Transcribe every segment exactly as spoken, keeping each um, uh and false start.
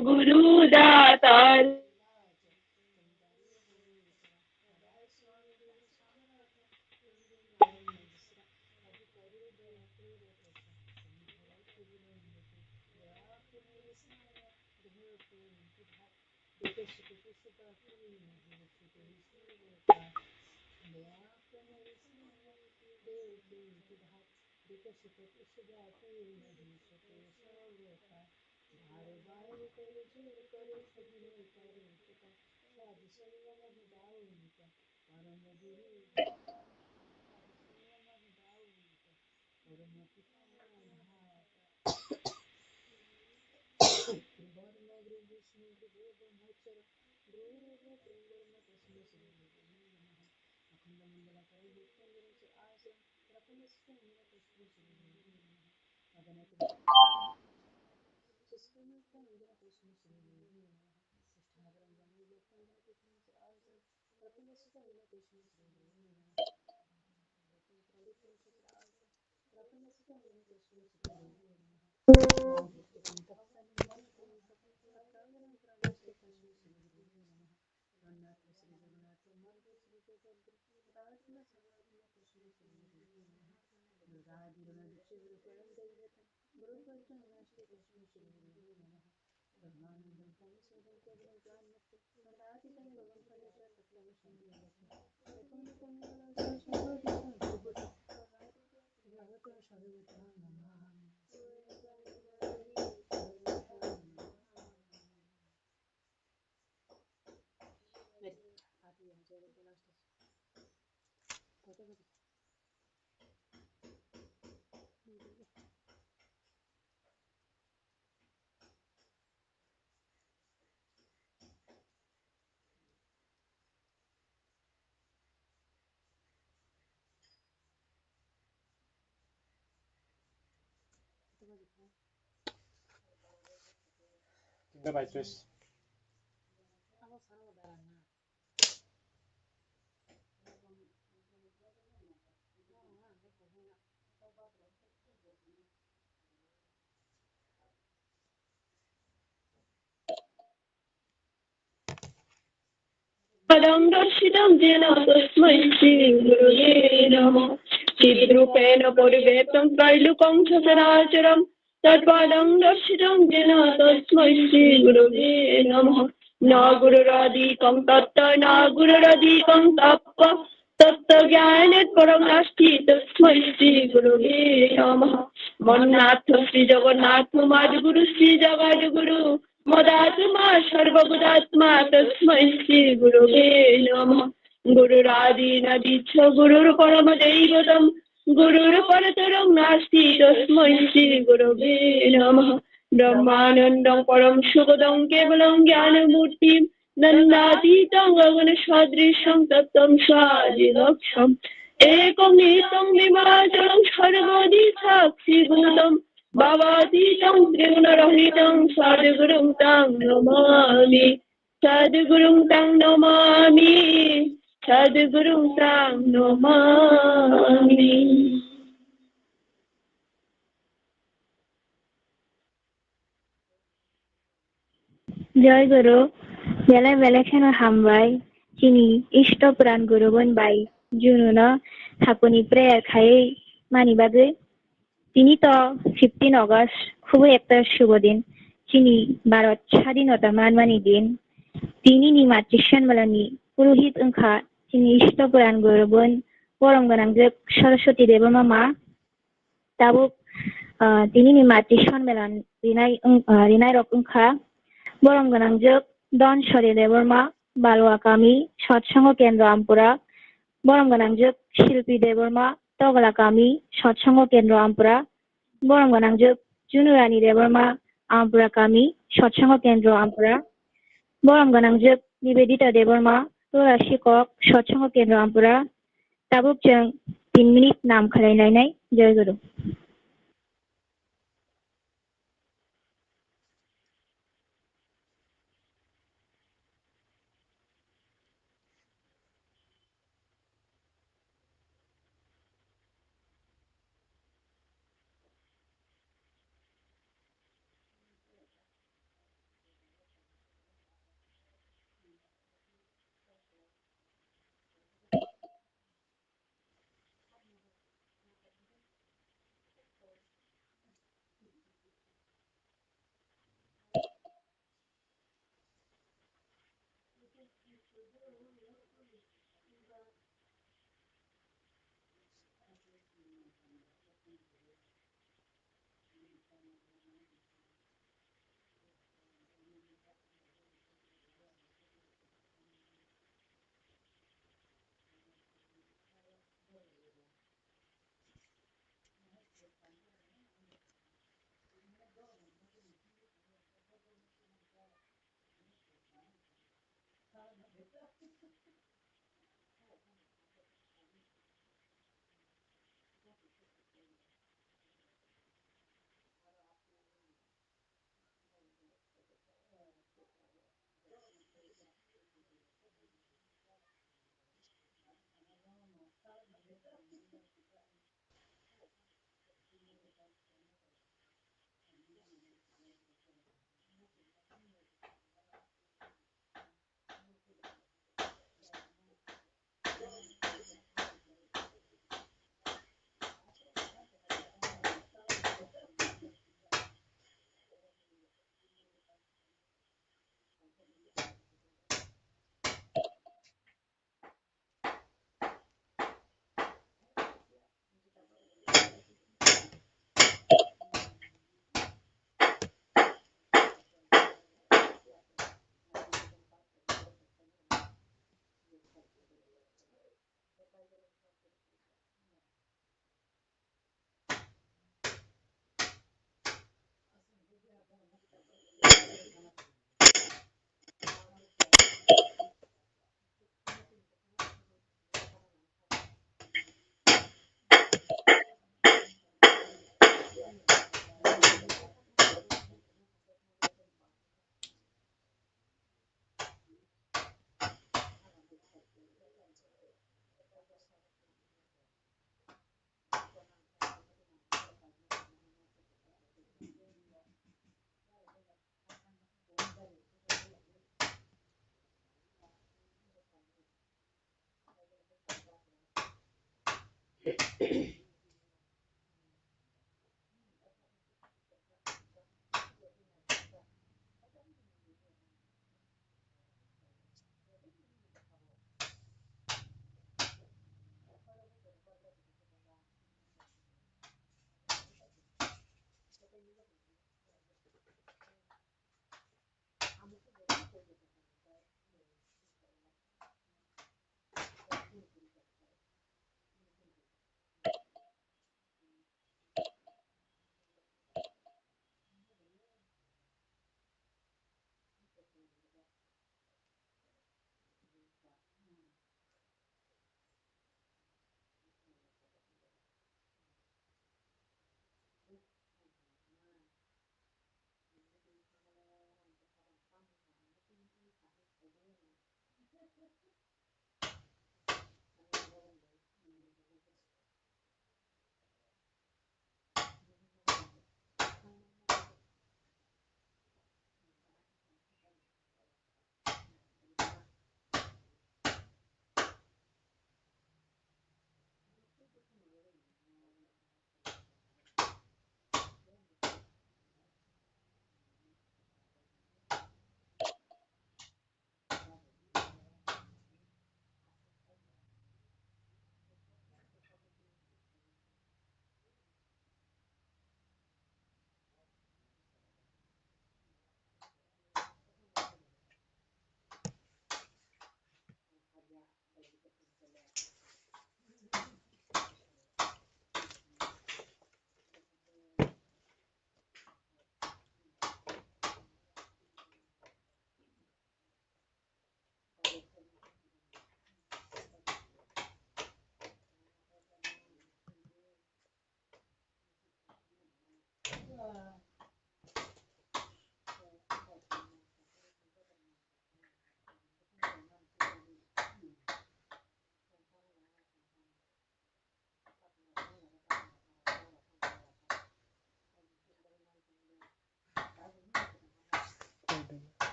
Guru Datar. Tinta bai tres. Padang darshitam jena tasmai Shri Gurave namaha. Chitrupena parivrtam trailokam sacharacharam. Tatpadang darshitam jena tasmai Shri Gurave namaha. Na gururadikam tatta, na gururadikam tappa. Tattva jnanat param nasti tasmai Shri Gurave namaha. Mon nath Shri Jagannath, mad guru Shri Jagat guru. Madatma sarvabhutatma tasmai Shri Gurave namaha. Gurur adi nadiccha gurur param daivatam. Gurur paratarang nasti tasmai Shri Gurave namaha. Brahmanandam param sugadam kevalam jnanamurtim. Dvandvatītaṃ gaganasādrishaṃ tattvaṃ sādhilaksham. Ekam etaṃ vimācaraṃ sarvādisākshibhūtaṃ. Bhavatītaṃ triguna rahitaṃ sadguruṃ taṃ namāmi. Sadguruṃ taṃ namāmi. Sadguruṃ taṃ namāmi. Joy Guru, belai belai kheno hambai, chini Isto Puran Guru bon bai, Junu no thapuni prayer khai mani bagwi. Tini to fifteen August, khubui ekta shubho din, chini Bharat Sadhinota manmani din. Tini ni matri sonmelon ni purohit wngkha chini Isto Puran Guru bon, borom gwnangjwk Saraswati Debbarma ma. Tabuk, ah, tini ni matri sonmelon rinai wng-, ah, rinai rok wngkha, borom gwnangjwk Dhonsori Debbarma, Balwa Kami, Satsongo Kendro Ampura, borom gwnangjwk Silpi Debbarma, Togla Kami, Satsongo Kendro Ampura, borom gwnangjwk Junurani Debbarma, Ampura Kami, Satsongo Kendro Ampura, borom gwnangjwk Nivedita Debbarma, Tora Sikok, Satsongo Kendro Ampura, Tabuk chwng tin minute nam khlai nainai, Joy Guru.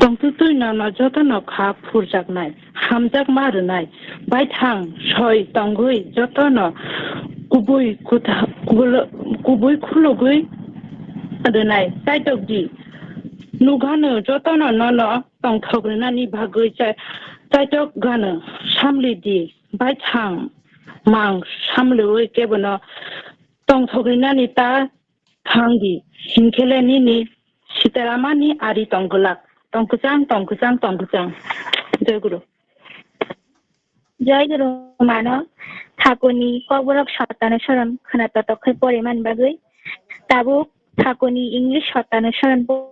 Tongtwtwi nono jotono kha phurjaknai, hamjakma rwnai, baithang soi tongwi jotono kubui kutha-, kulo-, kubui khulugwi rwnai, chaitokdi. Nukgano jotono nono tongthok rwnani bagwi chai-, chaitok gano samlidi, baithang mang samlwi kebono tongthok rwnani ta thangdi, hinkhe le nini sitaramani ari tong glak, tong kwchang, tong kwchang, tong kwchang. Jai Guru. Jai Guru mano, Thakuni Kokborok Sotano Soron khwna totok khe porimani bagwi. Tabuk Thakuni English Sotano Soron po-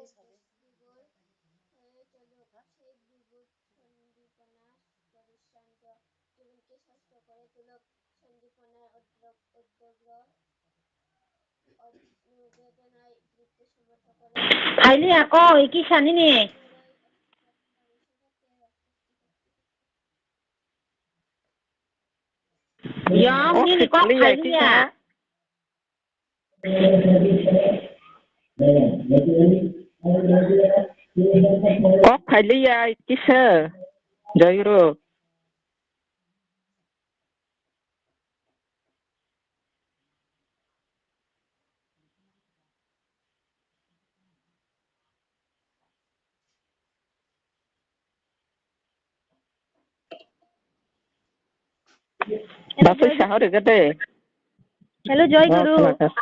Phailiya kok, iki sanini. Yong, nini kok phailiya. Kok phailiya, iki se. Jai Guru. Basai saha rega de. Hello, Joy Guru.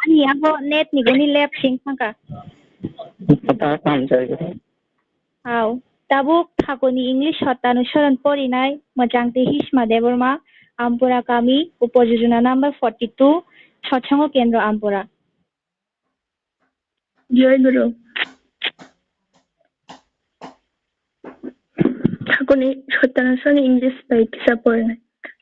Ani abo net ni guni lab sing thangka. Kota kam Joy Guru. Hao. Tabuk Thakuni English Sotano Soron porinai, Mwchangte Hishma Debbarma, Ampura Kami, Upojojona number forty two, Sotsongo Kendro Ampura. Joy Guru. Thakunni Sattanaswani English bai kisa porinai.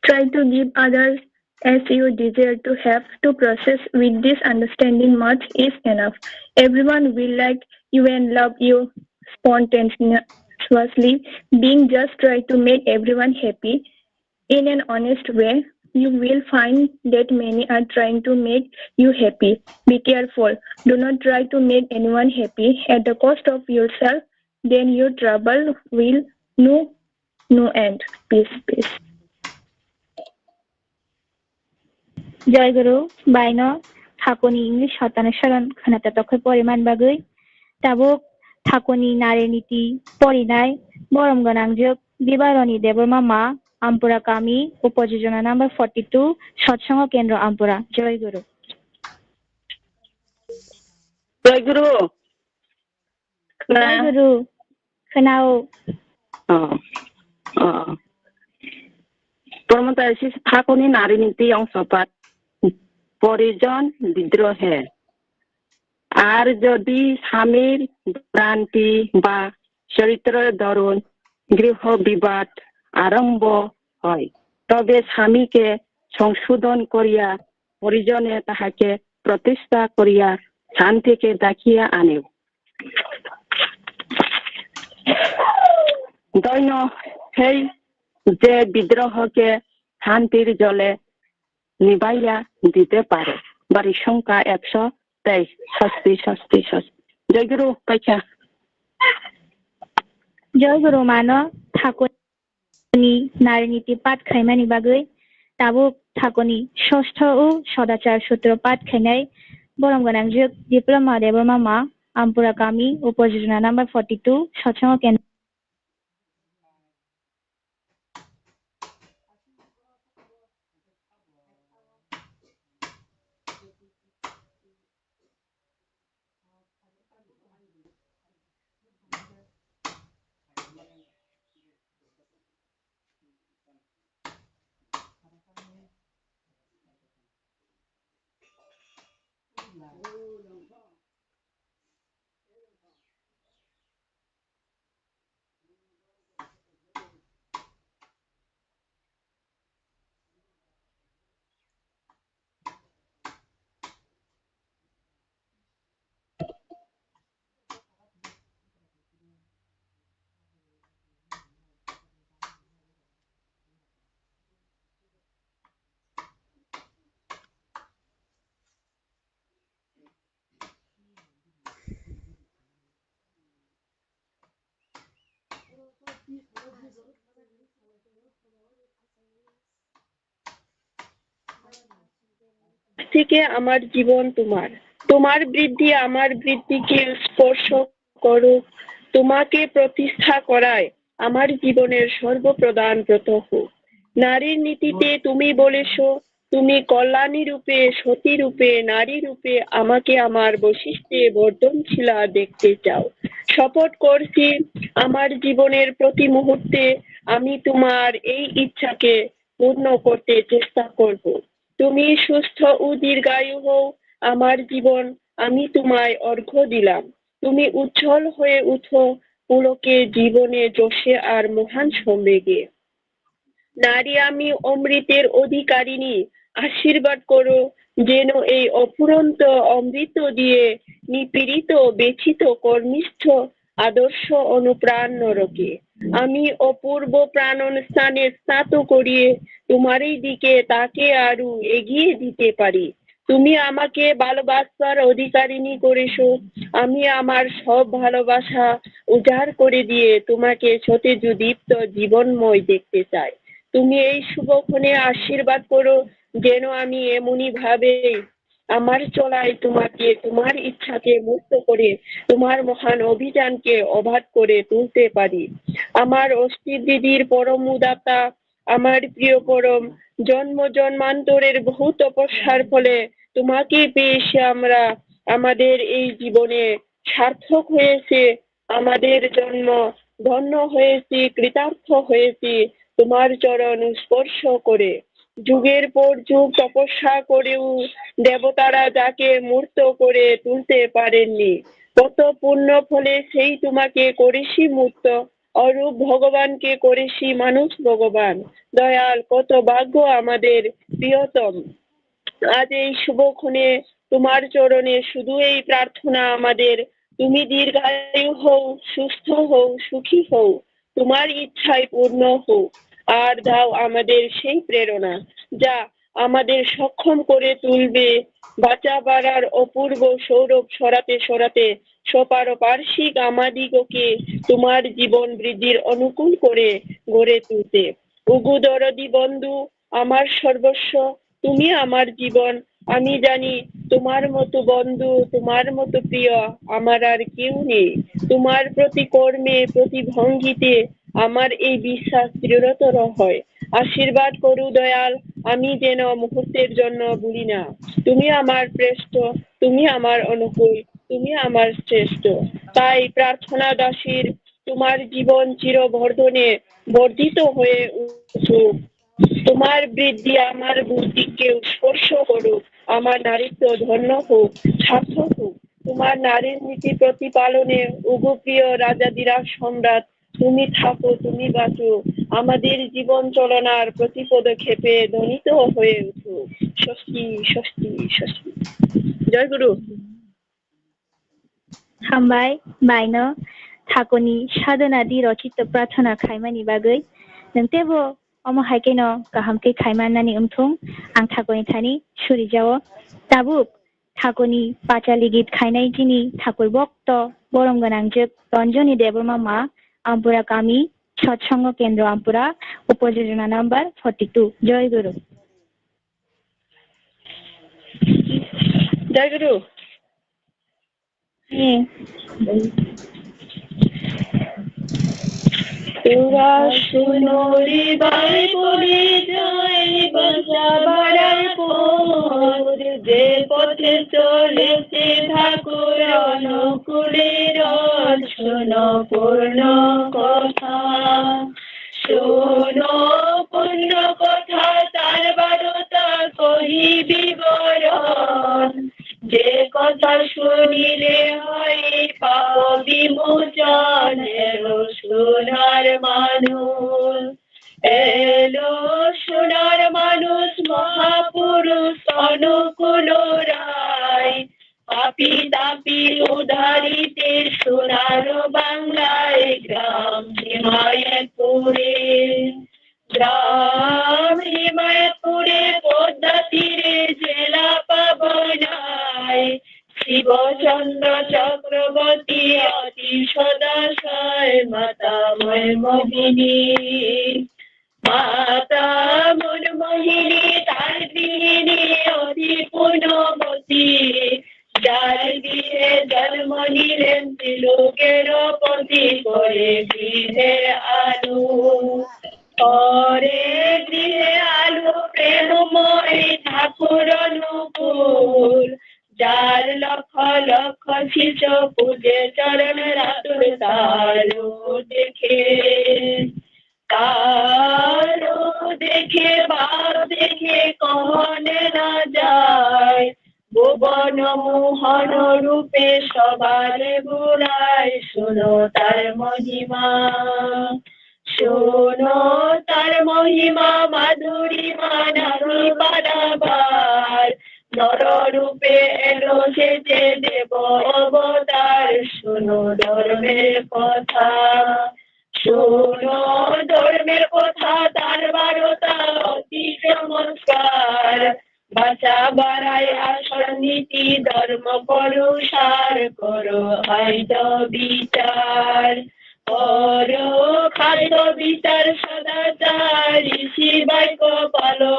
Try to give others as you desire to have to process with this understanding much is enough. Everyone will like you and love you spontaneously. Being just try to make everyone happy in an honest way. You will find that many are trying to make you happy. Be careful. Do not try to make anyone happy at the cost of yourself. Then your trouble will no no end. Peace, peace. Joy Guru, baino Thakunni English Sattanaswani khwnata tokhoi poriman bagwi. Tabuk Thakunni Nari Niti porinai borom gwnangjwk Bibaroni Debbarma Ma, Ampura Kami, Upojojona number forty two, Satsongo Kendro Ampura. Joy Guru. Joy Guru. Joy Guru. Khwnao. Oh. Oh. Pormota isi Thakunni Nari Niti ongsopat. Porijon bidrohe. আর যদি স্বামীর ভ্রান্তি বা চরিত্রের দরুন গৃহ বিবাদ আরম্ভ হয়, তবে স্বামীকে সংশোধন করিয়া পরিজনে তাহাকে প্রতিষ্ঠা করিয়া শান্তিকে ডাকিয়া আনেও। দৈন্য সেই যে বিদ্রোহকে শান্তির জলে নিবাইয়া দিতে পারে। বারো সংখ্যা একশো তেইশ। স্বস্তি, স্বস্তি, স্বস্তি। জয় গুরু, পাইখা। Joy Guru mano Thakunni Nari Niti pat khaimani bagwi tabuk Thakunni Sostho o Sodachar Sutro pat khainai borom gwnangjwk Diploma Debbarma Ma, Ampura Kami, Upojojona number forty two, Satsongo Kendro. থেকে আমার জীবন তোমার, তোমার বৃদ্ধি আমার বৃদ্ধিকে স্পর্শ করুক, তোমাকে প্রতিষ্ঠা করায় আমার জীবনের সর্বপ্রধান ব্রত হোক। নারীর নীতিতে তুমি বলেছ, তুমি কল্যাণী রূপে, সতী রূপে, নারী রূপে আমাকে আমার বৈশিষ্ট্যে বর্ধনশীলা দেখতে চাও। শপথ করছি, আমার জীবনের প্রতি মুহূর্তে আমি তোমার এই ইচ্ছাকে পূর্ণ করতে চেষ্টা করব। তুমি সুস্থ ও দীর্ঘায়ু হও, আমার জীবন, আমি তোমায় অর্ঘ্য দিলাম। তুমি উজ্জ্বল হয়ে উঠো পুলকে, জীবনে, যশে আর মহান সম্বেগে। নারী আমি অমৃতের অধিকারিণী, আশীর্বাদ করো যেন এই অফুরন্ত অমৃত দিয়ে নিপীড়িত, ব্যথিত, কর্মিষ্ঠ আদর্শ অনুপ্রাণ নরকে। আমি অপূর্ব প্রাণন স্থানে স্নাত করিয়ে তোমারই দিকে তাকে আরো এগিয়ে দিতে পারি। তুমি আমাকে ভালোবাসার অধিকারিণী করেছো, আমি আমার সব ভালোবাসা উজাড় করে দিয়ে তোমাকে সতেজ উদ্দীপ্ত জীবনময় দেখতে চাই। তুমি এই শুভক্ষণে আশীর্বাদ করো যেন আমি এমনই ভাবে আমার চলায় তোমাকে, তোমার ইচ্ছাকে মুক্ত করে তোমার মহান অভিযানকে অবাধ করে তুলতে পারি। আমার অস্থিবৃদ্ধির পরম উদাতা, আমার প্রিয় পরম, জন্ম জন্মান্তরের বহু তপস্যার ফলে তোমাকে পেয়েছি আমরা। আমাদের এই জীবনে সার্থক হয়েছে আমাদের জন্ম, ধন্য হয়েছি, কৃতার্থ হয়েছি তোমার চরণ স্পর্শ করে। যুগের পর যুগ তপস্যা করেও দেবতারা যাকে মূর্ত করে তুলতে পারেননি, কত পুণ্য ফলে সেই তোমাকে করেছি মূর্ত। অরূপ ভগবানকে করেছি মানুষ ভগবান। দয়াল, কত ভাগ্য আমাদের প্রিয়তম। আজ এই শুভক্ষণে তোমার চরণে শুধু এই প্রার্থনা আমাদের, তুমি দীর্ঘায়ু হও, সুস্থ হও, সুখী হও, তোমার ইচ্ছায় পূর্ণ হোক। আর দাও আমাদের সেই প্রেরণা, যা আমাদের সক্ষম করে তুলবে বাঁচা বাড়ার অপূর্ব সৌরভ ছড়াতে ছড়াতে সপারপার্শ্বিক আমাদিগকে তোমার জীবন বৃদ্ধির অনুকূল করে গড়ে তুলতে। ওগো দরদি বন্ধু, আমার সর্বস্ব, তুমি আমার জীবন। আমি জানি তোমার মতো বন্ধু, তোমার মতো প্রিয় আমার আর কেউ নেই। তোমার প্রতি কর্মে, প্রতি ভঙ্গিতে আমার এই বিশ্বাস দৃঢ়তর হয়। আশীর্বাদ করো দয়াল, আমি যেন মুহূর্তের জন্য ভুলি না। তুমি আমার শ্রেষ্ঠ, তুমি আমার অনুকূল, তুমি আমার শ্রেষ্ঠ। তাই প্রার্থনা দাসীর তোমার জীবন চিরবর্ধনে বর্ধিত হয়ে উঠুক। তোমার বৃদ্ধি আমার বুদ্ধিকে স্পর্শ করুক, আমার নারীত্ব ধন্য হোক, সার্থক হোক। তোমার নারীর নীতি প্রতিপালনে ওগো প্রিয় রাজাধিরাজ সম্রাট, তুমি থাকো, তুমি বাঁচো, আমাদের জীবন চলনার প্রতি পদক্ষেপে ধ্বনিত হয়ে উঠুক। স্বস্তি, স্বস্তি, স্বস্তি। জয় গুরু। Hambai, baino thakoni sadhana di rochito prarthana khaimani bagwi. Nwng teibo omo hai kheno kaham khe khaimannani wngthung, ang thakoni thani surijao. Tabuk thakoni pachali git khainai chini thakur bokto borom gwnangjwk Ranjani Debbarma ma, Ampura kami, Satsongo Kendro Ampura, Upojojona number forty two. Joy Guru. Joy Guru. তোরা শুনো রে ভাই পরিচয়, বাঁচা বাড়ার পথ, যে পথে চলেছে ঠাকুর অনুকূলে রথ, শোনো পূর্ণ কথা। শোনো পূর্ণ কথা, তার বারতা কহি বিবরণ। যে কথা শুনিলে হয় পাপ বিমোচন, এলো সোনার মানুষ। এলো সোনার মানুষ, মহাপুরুষ অনুকূল রায়। পাপী তাপী উদ্ধারিতে সোনার বাংলায়, গ্রাম হিমায়তপুরে। গ্রাম হিমায়তপুরে পদ্মা তীরে জেলা পাবনায়, শিবচন্দ্র চক্রবর্তী অতি সদাশয়, মাতা ময় মোহিনী। মাতা মনমোহিনী তার গৃহিণী অতি পুণ্যবতী, যার গৃহে জন্ম নিলেন ত্রিলোকের পতি, করে গৃহে আলো, করে গৃহে আলো প্রেমময় ঠাকুর অনুকূল, যার লক্ষ লক্ষ শিষ্য পূজে চরণ রাতুল তার দেখে। কারো দেখে ভাব দেখে কখনো না যায়, ভুবন মোহন রূপে সবার ঘুরায়, শোনো তার মহিমা। শোনো তার মহিমা, মাধুরী মা নাচি পারাবার। নর রূপে এলো সেজে দেব অবতার, শোনো ধর্মের কথা। শোনো ধর্মের কথা, তার বারতা অতি চমৎকার। বাঁচা বাড়ায় আসল নীতি, ধর্ম করো সার, করো খাদ্য বিচার। করো খাদ্য বিচার সদাচার, ঋষি বাক্য পালো।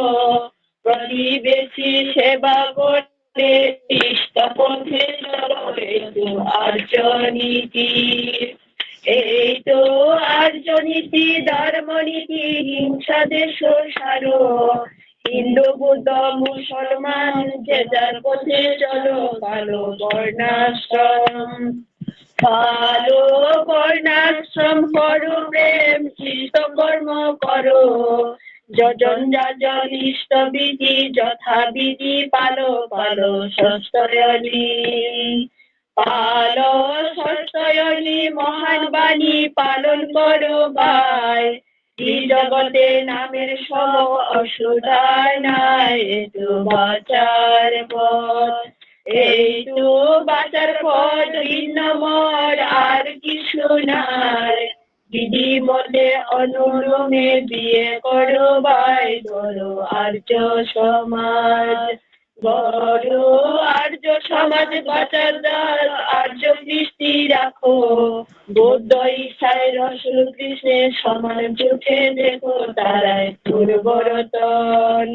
প্রতিবেশী সেবা করে, কৃষ্ণ পথে চলো, এই তো আর্য নীতি। এই তো আর্য নীতি, ধর্ম নীতি, হিংসা দেশ সারো। হিন্দু বৌদ্ধ মুসলমান, যে যার পথে চলো, পালো বর্ণাশ্রম। পালো বর্ণাশ্রম, করো প্রেম, কৃত কর্ম করো। যজন যাজন ইষ্টবিধি, যথাবিধি পালো, পালো সস্তয়নি। ভালো সত্যয়নী মহান বাণী পালন করো ভাই। এই জগতে নামের সম অসুধার নাই, এ তো বাঁচার পথ। এই তো বাঁচার পথ, ভিন্ন মত আর কিছু নাই। বিধি মতে অনুলোমে বিয়ে করো ভাই, গড়ো আর্য সমাজ। গড়ো আর্য সমাজ, বাঁচার দাস আর্য কৃষ্টি রাখো। বৌদ্ধ ইসাই রসুল কৃষ্ণের সমান চোখে দেখো, তারাই পূর্বরতন।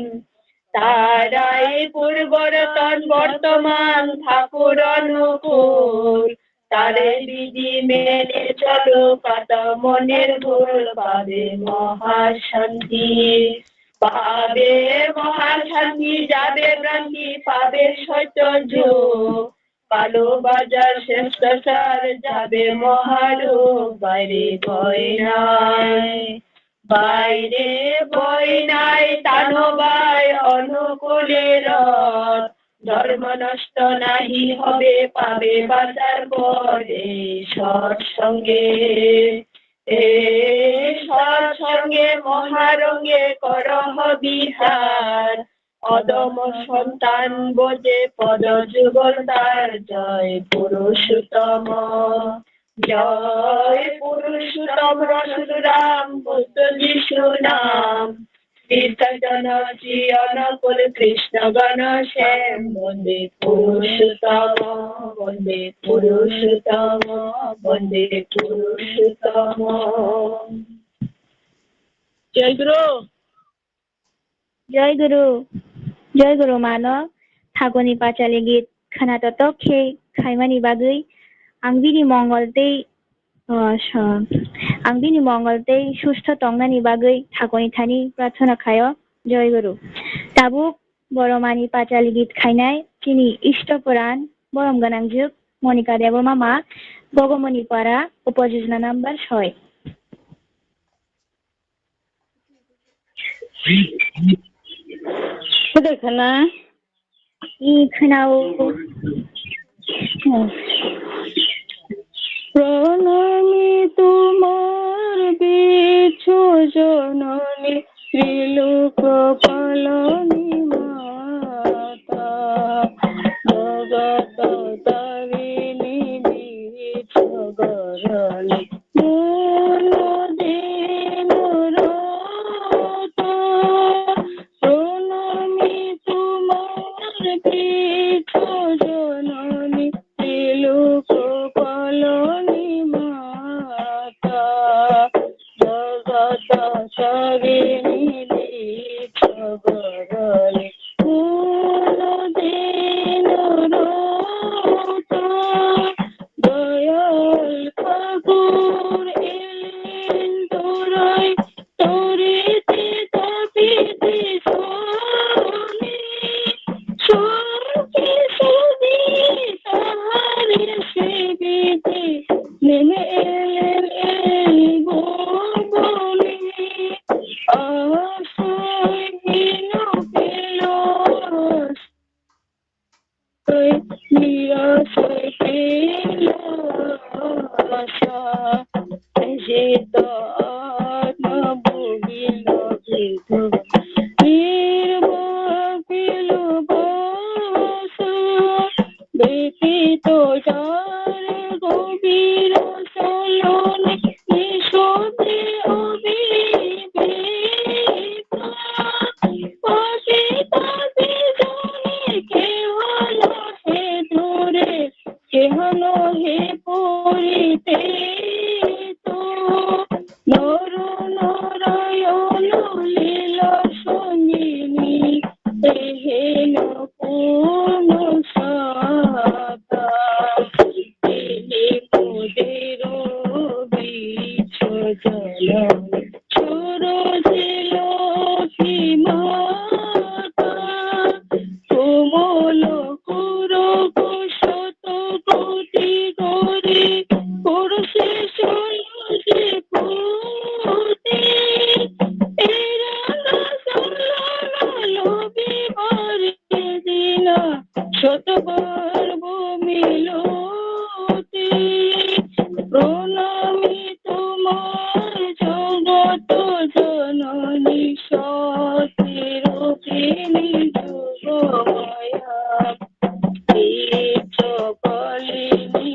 তারাই পূর্বরতন, বর্তমান ঠাকুর অনুকূল। তারে বিধি মেনে চলো, কাটা মনের ভুল, পাবে মহাশান্তি। পাবে মহাশান্তি, যাবে ভ্রান্তি, পাবে সত্য যোগ। কালো বাজার শ্রেষ্ঠ সার, যাবে মহারোগ, বাইরে ভয় নাই। বাইরে ভয় নাই, তানো ভাই অনুকূলে রথ। ধর্ম নষ্ট নাহি হবে, পাবে বাঁচার পথ এই সৎসঙ্গে। এই সৎসঙ্গে মহারঙ্গে করহ বিহার। অধম সন্তান বোঝে পদ যুগল তার, জয় পুরুষোত্তম। জয় পুরুষোত্তম রসুল রাম বুদ্ধ যিশু নাম। শ্রী চৈতন্য শ্রী অনুকূল কৃষ্ণ গণ শ্যাম, বন্দে পুরুষোত্তম, বন্দে পুরুষোত্তম, বন্দে পুরুষোত্তম। জয় গুরু। Jai Guru, Jai Guru mano, thagoni pachali git khwna totok khe khaimani bagwi ang bini mongol tei, ah, sa-, ang bini mongol tei sustho tongnani bagwi thagoni thani prarthana khaio. Jai Guru. Tabuk boromani pachali git khainai chini isto puran borom gwnang juk Monika Debbarma ma Bogomoni para upojona number soi. Khede khana? I khwnao. প্রণামী তোমার বিশ্বজননী ত্রিলোক পালনী মাতা, জগৎ তারিণী বিশ্বজননী মন দিন রতা। প্রণামী তোমার বিশ্বজননী ত্রিলোক পালনী মাতা, জগৎ তারিণী বিশ্বজননী মন দিন রতা। দয়াল ঠাকুর এলেন ধরায়, তরিতে তাপিতে শ্রমে, সব কিছু দিয়ে তাহারে সেবিতে নেমে এলেন এই ভুবনে। আশ্রয় হীন পেল নিরাশায় পেল আশা, ত্বজিত আত্মা ভুগিল বৃথা, নির্বাক পেল বাসা। ব্যথিত যার গভীর চলনে, নিঃশব্দে অবিবেকা। পাপী তাপী জনে কেহ নহে দূরে, কেহ নহে পরিচিত। নর নারায়ণ লীলা সঙ্গিনী, এহেন পূর্ণ সত্তা। তিনি মোদের বিশ্বজননী, সুরসে লক্ষ্মী মাতা। কোমল করুক শত কোটি করে, করছে সহজে পুতি। এরা না চলল না লোভী বারে দিনা, শতবার ভূমিলো প্রণামী তোমার জগত জননী শক্তি রূপিণী যোগমায়া। বীর্য কলিনী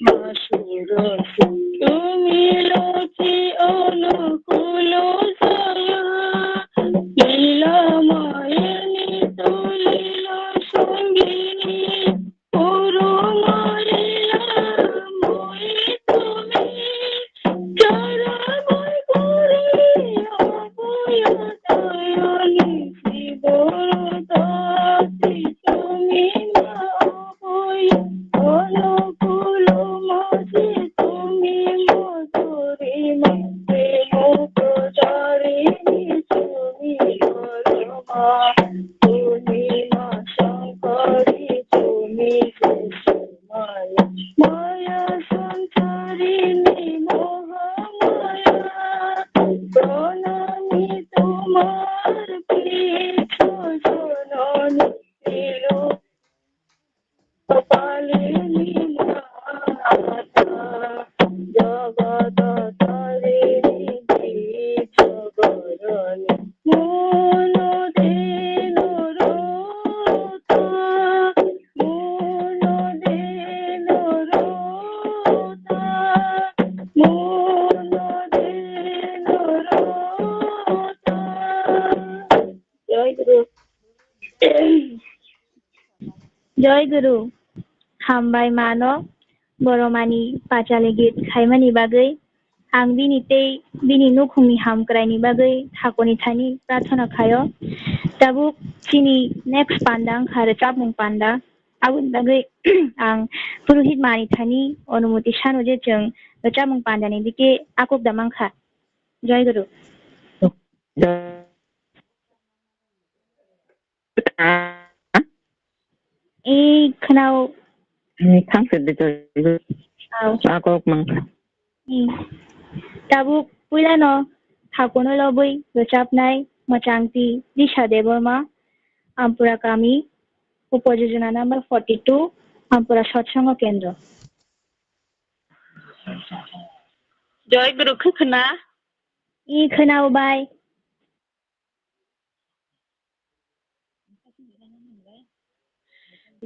মা সুরসী তুমি লক্ষ্মী অনুকূল জয়া। লীলাময় নিত্য লীলা সঙ্গিনী পরম লীলাময় তুমি। চরণে পড়ি অভয় দয়াল নিশি বরদাসী তুমি মা অভয়। অনুকূল মাঝে তুমি মধুরিমা প্রেম প্রচারিণী তুমি পরমা। তুমি মা শঙ্করী তুমি মায়া, মায়া সঞ্চারিণী মহামায়া। প্রণামী তোমার পীঠ জননী চির পালিনী মাতা। জগৎ তারিণী বীর্য বরণী মন দিন রতা। মন দিন রতা, মন দিন রতা। জয় গুরু। Joy Guru, hambai mano, boromani pachali git khaimani bagwi. Ang bini tei bini nukhungni hamkraini bagwi thakurni thani prarthana khaio. Tabuk chini next panda wngkha rwchapmung panda. Aboni bagwi ang Purohit mani thani onumoti sano je chwng rwchapmung pandani dike akuk da mankha. Joy Guru. Ei, khwnao. Ni thang se de to. Au. Sa kok mang. Ni. Tabuk puilano thakono lobwi rwchapnai mwchangti Disha Debbarma, Ampura kami, Upojojona number forty two, Ampura Satsongo Kendro. Joy Guru khe khwna. I khwnao bai.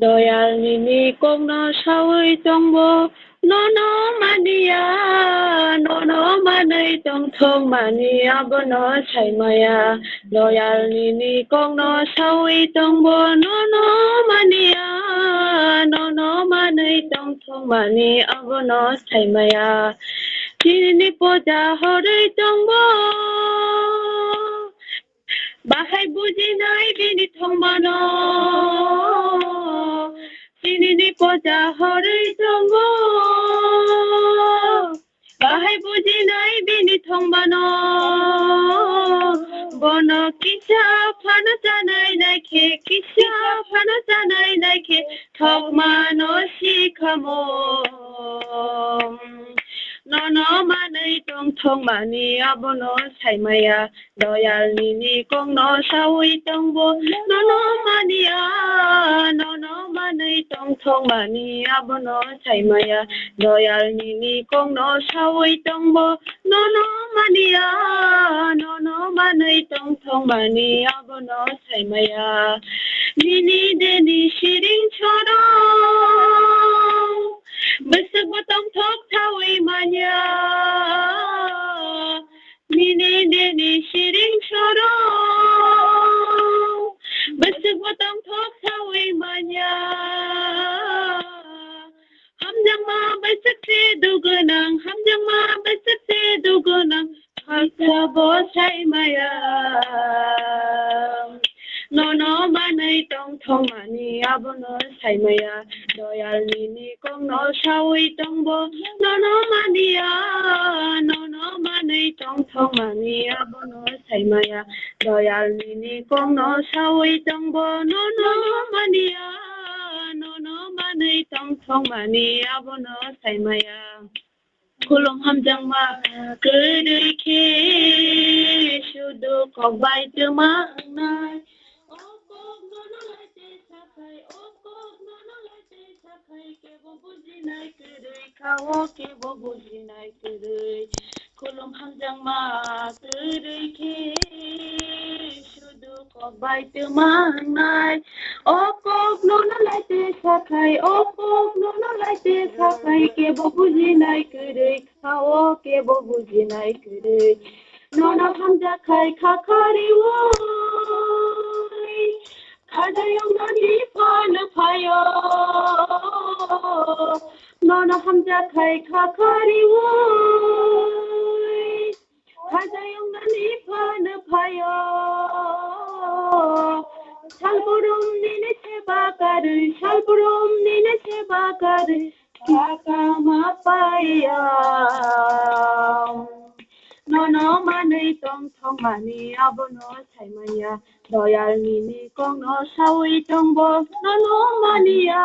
Doyal nini kokno sawi tongbo, nono maniya, nono manwi tongthok mani abono saimaya. Doyal nini kokno sawi tongbo, nono maniya, nono manwi tongthok mani abono saimaya. Chini poja horwi tongbo, bahai bujinai bini thongmano. Chinini poja horwi tongo, bahai bujinai bini thongmano. Bono kisa phano chanai naikhe, kisa phano chanai naikhe, thokmano sikhamo. Nono manwi tongthok mani abono saimaya. Doyal nini kokno sawi tongbo, nono maniya, nono manwi tongthok mani abono saimaya. Doyal nini kokno sawi tongbo, nono maniya, nono manwi tongthok mani abono saimaya. Nini deni siring choro, bwswkbo tongthok sawi manya. Nini deni siring soro, bwswkbo tongthok sawi manya. Hamjakma bwswk se dugunang, hamjakma bwswk se dugunang, haksa bo saimaya. Nono manwi tongthok mani abono saimaya. Doyal nini kokno sawi tongbo, nono maniya, nono manwi tongthok mani abono saimaya. Doyal nini kokno sawi tongbo, nono maniya, nono manwi tongthok mani abono saimaya. Khulum hamjakma kwrwi khe sudu kok bai twma wngnai. O kok nono lai tei sakhai, o kok nono lai tei sakhai, kebo bujinai kwrwi Kha-o kebo bujinai kwrwi, khulum hamjakma kwrwi khe sudu kok bai twmangnai. O kok nono lai te sakhai, o kok nono lai te sakhai, kebo bujinai kwrwi, kha-o kebo bujinai kwrwi. Nono hamjakhai kha khari-oi, khajayung nani phano phaio. Nono hamjakhai kha khari-oi, khajayung nani phano phaio. Salburum nini seba karwi, salburum nini seba karwi, kha kama paiya. Nono manwi tong thongmani abono saimaya. Doyal nini kokno sawi tongbo nono maniya.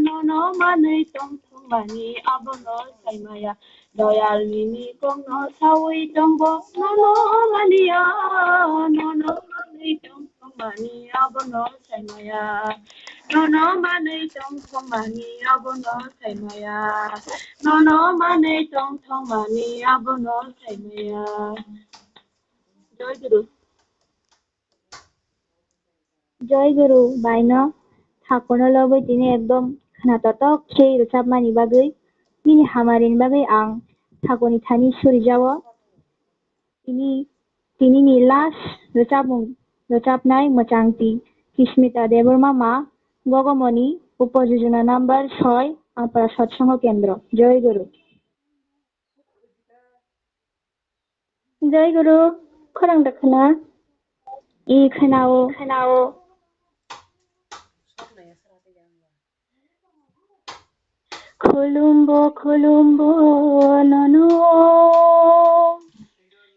Nono manwi tong thongmani abono saimaya. Doyal nini kokno sawi tongbo nono maniya. Nono manwi tong thongmani abono saimaya. Nono manwi tong thongmani abono saimaya. Nono manwi tong thongmani abono saimaya. Joy Guru. Joy Guru, baino thakono lobwi tini ekdom khna totok khe rwchapmani bagwi, nini hamarini bagwi ang thakoni thani surijago. Tini, tinini last rwchapmung, rwchapnai mwchangtwi Kismita Debbarma ma Gogomoni, Upo Jojona number soi, Ampara Satsongo Kendro. Joy Guru. Joy Guru, khorang da khna? I khnao, khnao. Khulumbo, khulumbo nono.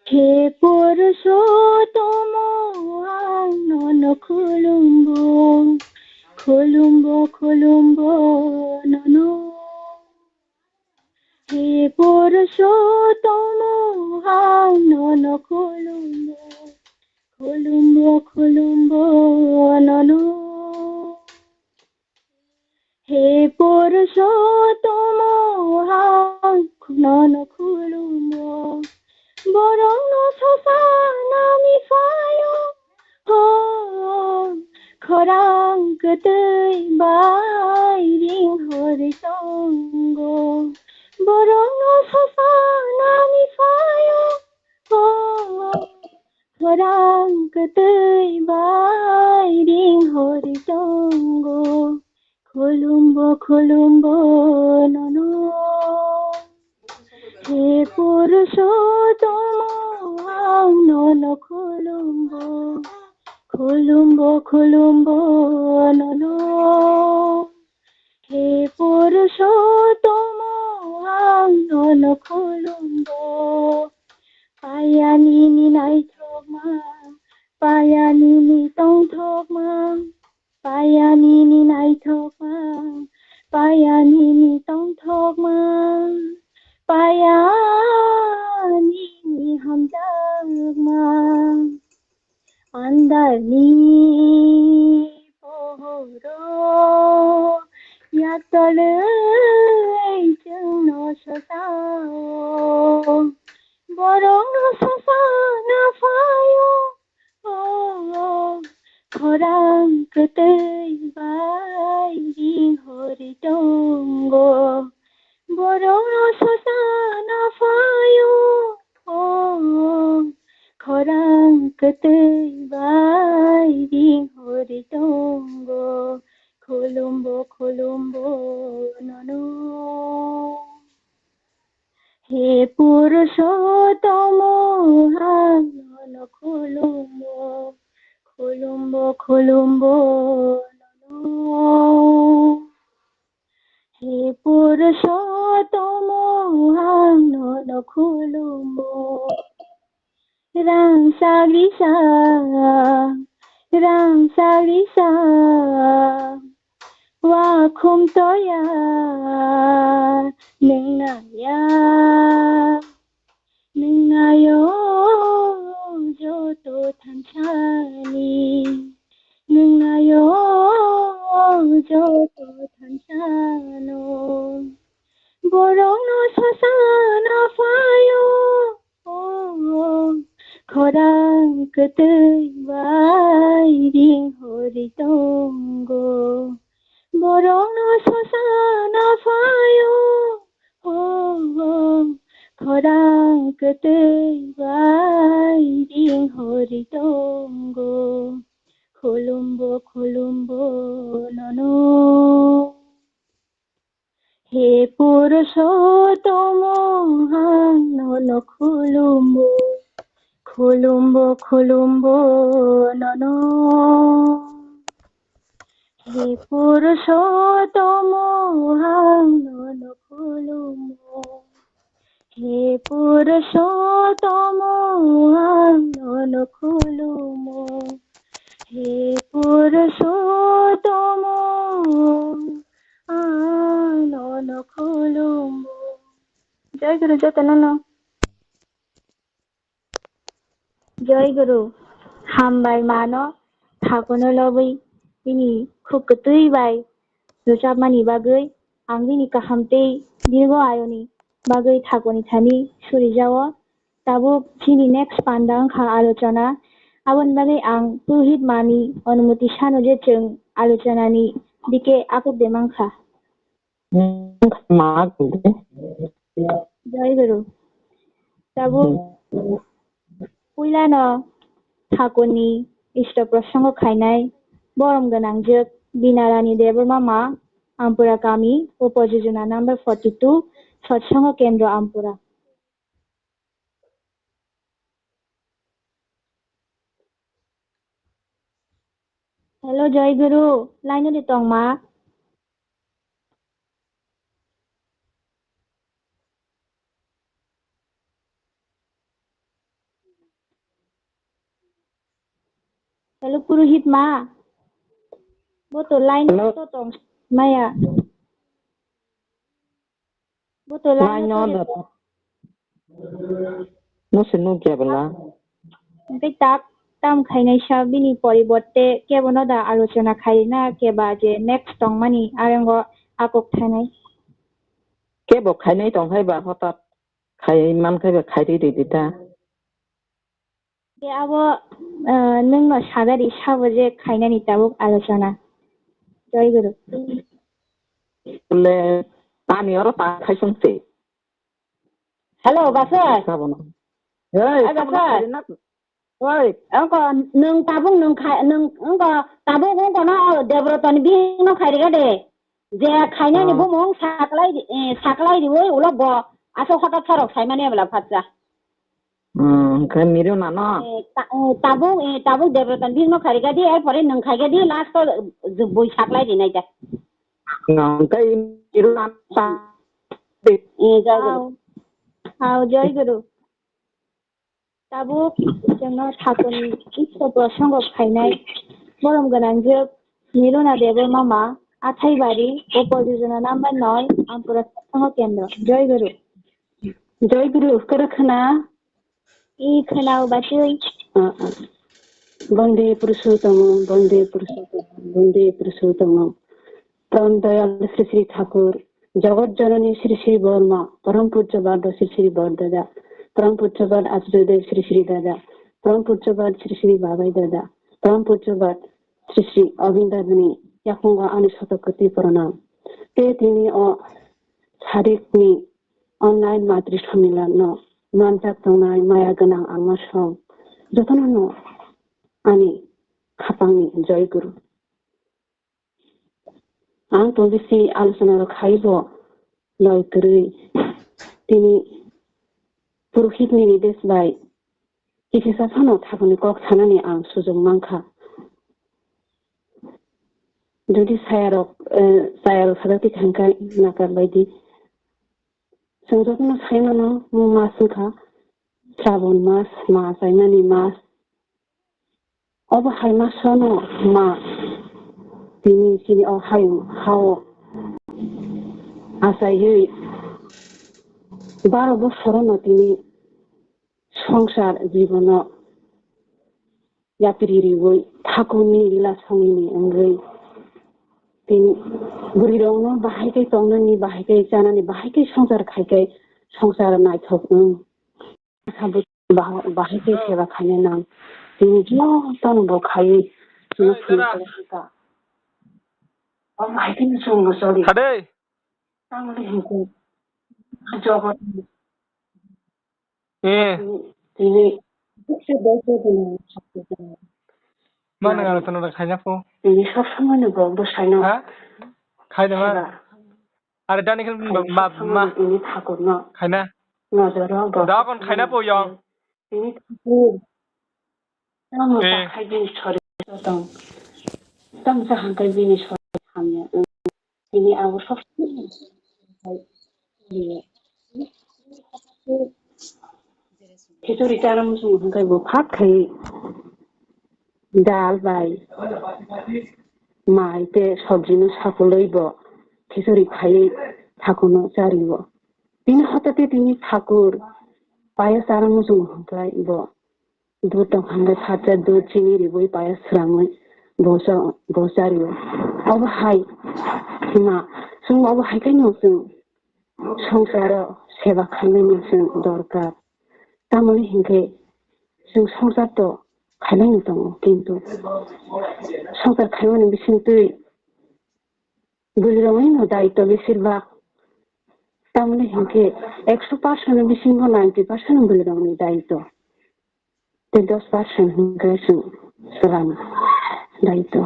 He Purushottama, ang nono khulumbo. Khulumbo, khulumbo nono. He Purushottama, ang nono khulumbo. Khulumbo, khulumbo nono. He Purushottama, ang nono khulumbo. Borokno sosa nani phaio, ho, khorang kwtwi bai ring hori tongo. Borokno sosa nani phaio, ho, khorang kwtwi bai ring hori tongo. Khulumbo, khulumbo nono. He Purushottama, ang nono khulumbo. Khulumbo, khulumbo nono. He Purushottama, ang nono khulumbo. Paya nini naithokma, paya nini tongthokma. Paya nini naithokma, paya nini tongthokma, paya nini hamjakma. Andarni pohoro yaktolwi chwngno sosao, borokno sosana phaio. O, khorang kwtwi bai ring hori tongo. Borokno sosana phaio. O, khorang kwtwi bai ring hori tongo. Khulumbo, khulumbo nono. He Purushottama, ang nono khulumbo, khulumbo, khulumbo nono. He Purushottama, ang nono khulumbo. Rang sagri sa, rang sagri sa, wa khum toya, nwng naya, nwng nayo joto thansani, nwng nayo joto thansano. Borokno sasana phaio, oh, oh, khorang kwtwi bai ring hori tongo. Borokno sasana phaio, oh, oh, khorang kwtwi bai ring hori tongo. Khulumbo, khulumbo nono. He Purushottama, ang nono khulumbo, khulumbo, khulumbo nono. He Purushottama, ang nono khulumbo. He Purushottama, ang nono khulumbo. He Purushottama, ang nono khulumbo. Jai Guru jotono no. Jai Guru, hambai mano thakono lobwi bini khuk kwtwi bai rwchapmani bagwi ang bini kaham tei dirgo ayoni bagwi thakoni thani surijao. Tabuk chini next panda wngkha alochona. Aboni bagwi ang Purohit mani onumoti sano je chwng alochonani dike akuk de mankha. Jai Guru. Tabuk puilano thakurni isto prosongo khainai borom gwnangjwk Binarani Debbarma ma, Ampura kami, Upojojona number forty two, Satsongo Kendro Ampura. Hello, Joy Guru, line o di tongma? Hello, Purohit ma. Bo to line o to tong maya. Bo to line o to. No se nukya bwla. Hwnkhe tak tam khainai sa bini poriborte kebono da alochona khaina keba je next tongmani arengo akok thanai. Kebo khainai tongkhai ba hotat khai mankhai ba khairi ridi ta. Khe abo, eh, nwngno sagari sabo je khainani tabuk alochona. Joy Guru. Le ani oro ta khaisung se. Hello, Basai. Sabono. Hey, ai, sabono Basai. Khairina. Oi. Ongko nwng tabuk nwng khai, nwng, ongko tabuk ongko no Debrotoni bihik no khairiga de. Je khainani bumung saklai di, eh, saklai di oi ulo bo. Aso hotok thorok saimani abla phatsa. Hmm, khe miru nano? Eh, ta-, eh, tabuk, eh, tabuk Debrotoni bihik no khairiga di, erpore nwng khaiga di, last o, eh, bui saklai di naija. Nwng khe miru nano sa. Eh, jai Guru. Hao, hao, Joy Guru. Tabuk chwngno thakurni isto prosongo khainai borom gwnangjwk Niruna Debbarma ma, Athaibari, Upojojona number noi, Ampura Satsongo Kendro. Joy Guru. Joy Guru, kwrwk khna? I khwnao batwi. Ah, ah. Bande Purushottama, Bande Purushottama, Bande Purushottama. Pran Dayal Sri Sri Thakur, Jagat Janani Sri Sri Borma, Param Pujya Bad Sri Sri Bad Dada, Param Pujya Bad Acharya Dev Sri Sri Dada, Param Pujya Bad Sri Sri Babai Dada, Param Pujya Bad Sri Sri Abin Dadani yakungo ani soto kwtwi pranam. Te tini o sarikni online matri sammilan no manjak tongnai maya gwnang ama song jotono no ani khapangni Joy Guru. Ang to bisi alochona rok khai bo loi kwrwi. Tini Purohit ni nides bai kisa phano thakurni kok sanani ang sujok mankha. Jodi saya rok, eh, saya rok sajak tikha hwnkhe nakar baidi. Chwng jotono sai mano, mo mas wngkha Srabon mas, ma achaimani mas. Obo hai masono ma tini chini o hayung hao achaiwi baro bosorono tini songsar jibono yapri riwi thakurni lila songni wngwi tini Bwrwirokno bahai khe tongnani, bahai khe chanani, bahai khe swngchar khai khe swngchar naithok wng. Bahai khe seba khaina nang. Tini jotono bo khaiwi chwngno phunukha. Omo hai khe chwngno choli. Hade. Tamoni hinkhe jogot Eh. Tini bukse bukse tini. Mano ngalo tono khaina po. Tini sob somoi no bo bwsaino. Ha? Khaina ma. Are dani khe ma ma. Tini thakurno. Khaina. Nojoro bo. Da kon khaina po yong. Tini thakur. Tamo Eh. Sakhai bini sori tong. Tamo sa hangkai bini sori hamya. Tini abo sob khichuri chana muchung hingkai bo phat khai dal bai mai te sobji no sakuloi bo khichuri khai thakuno chario. Tini hotate tini thakur paya chana muchung hingkai bo. Dud tong hwnkhai phatsa dud chini ribui paya swrangwi bo cha-, bo chario. Obo hai hima chwng obo hai khe no chwng swngcharo seba khainani chwng dorkar. Tamoni hinkhe chwng swngchar to khainani tongo, kintu swngchar khaimani bisingtwi bwrwirokni no daitw besir bak. Tamoni hinkhe ekso percent ni bisingo ninety percent bwrwirokni daitw. Tei dos percent hwnkhe chwng chwlani daitw.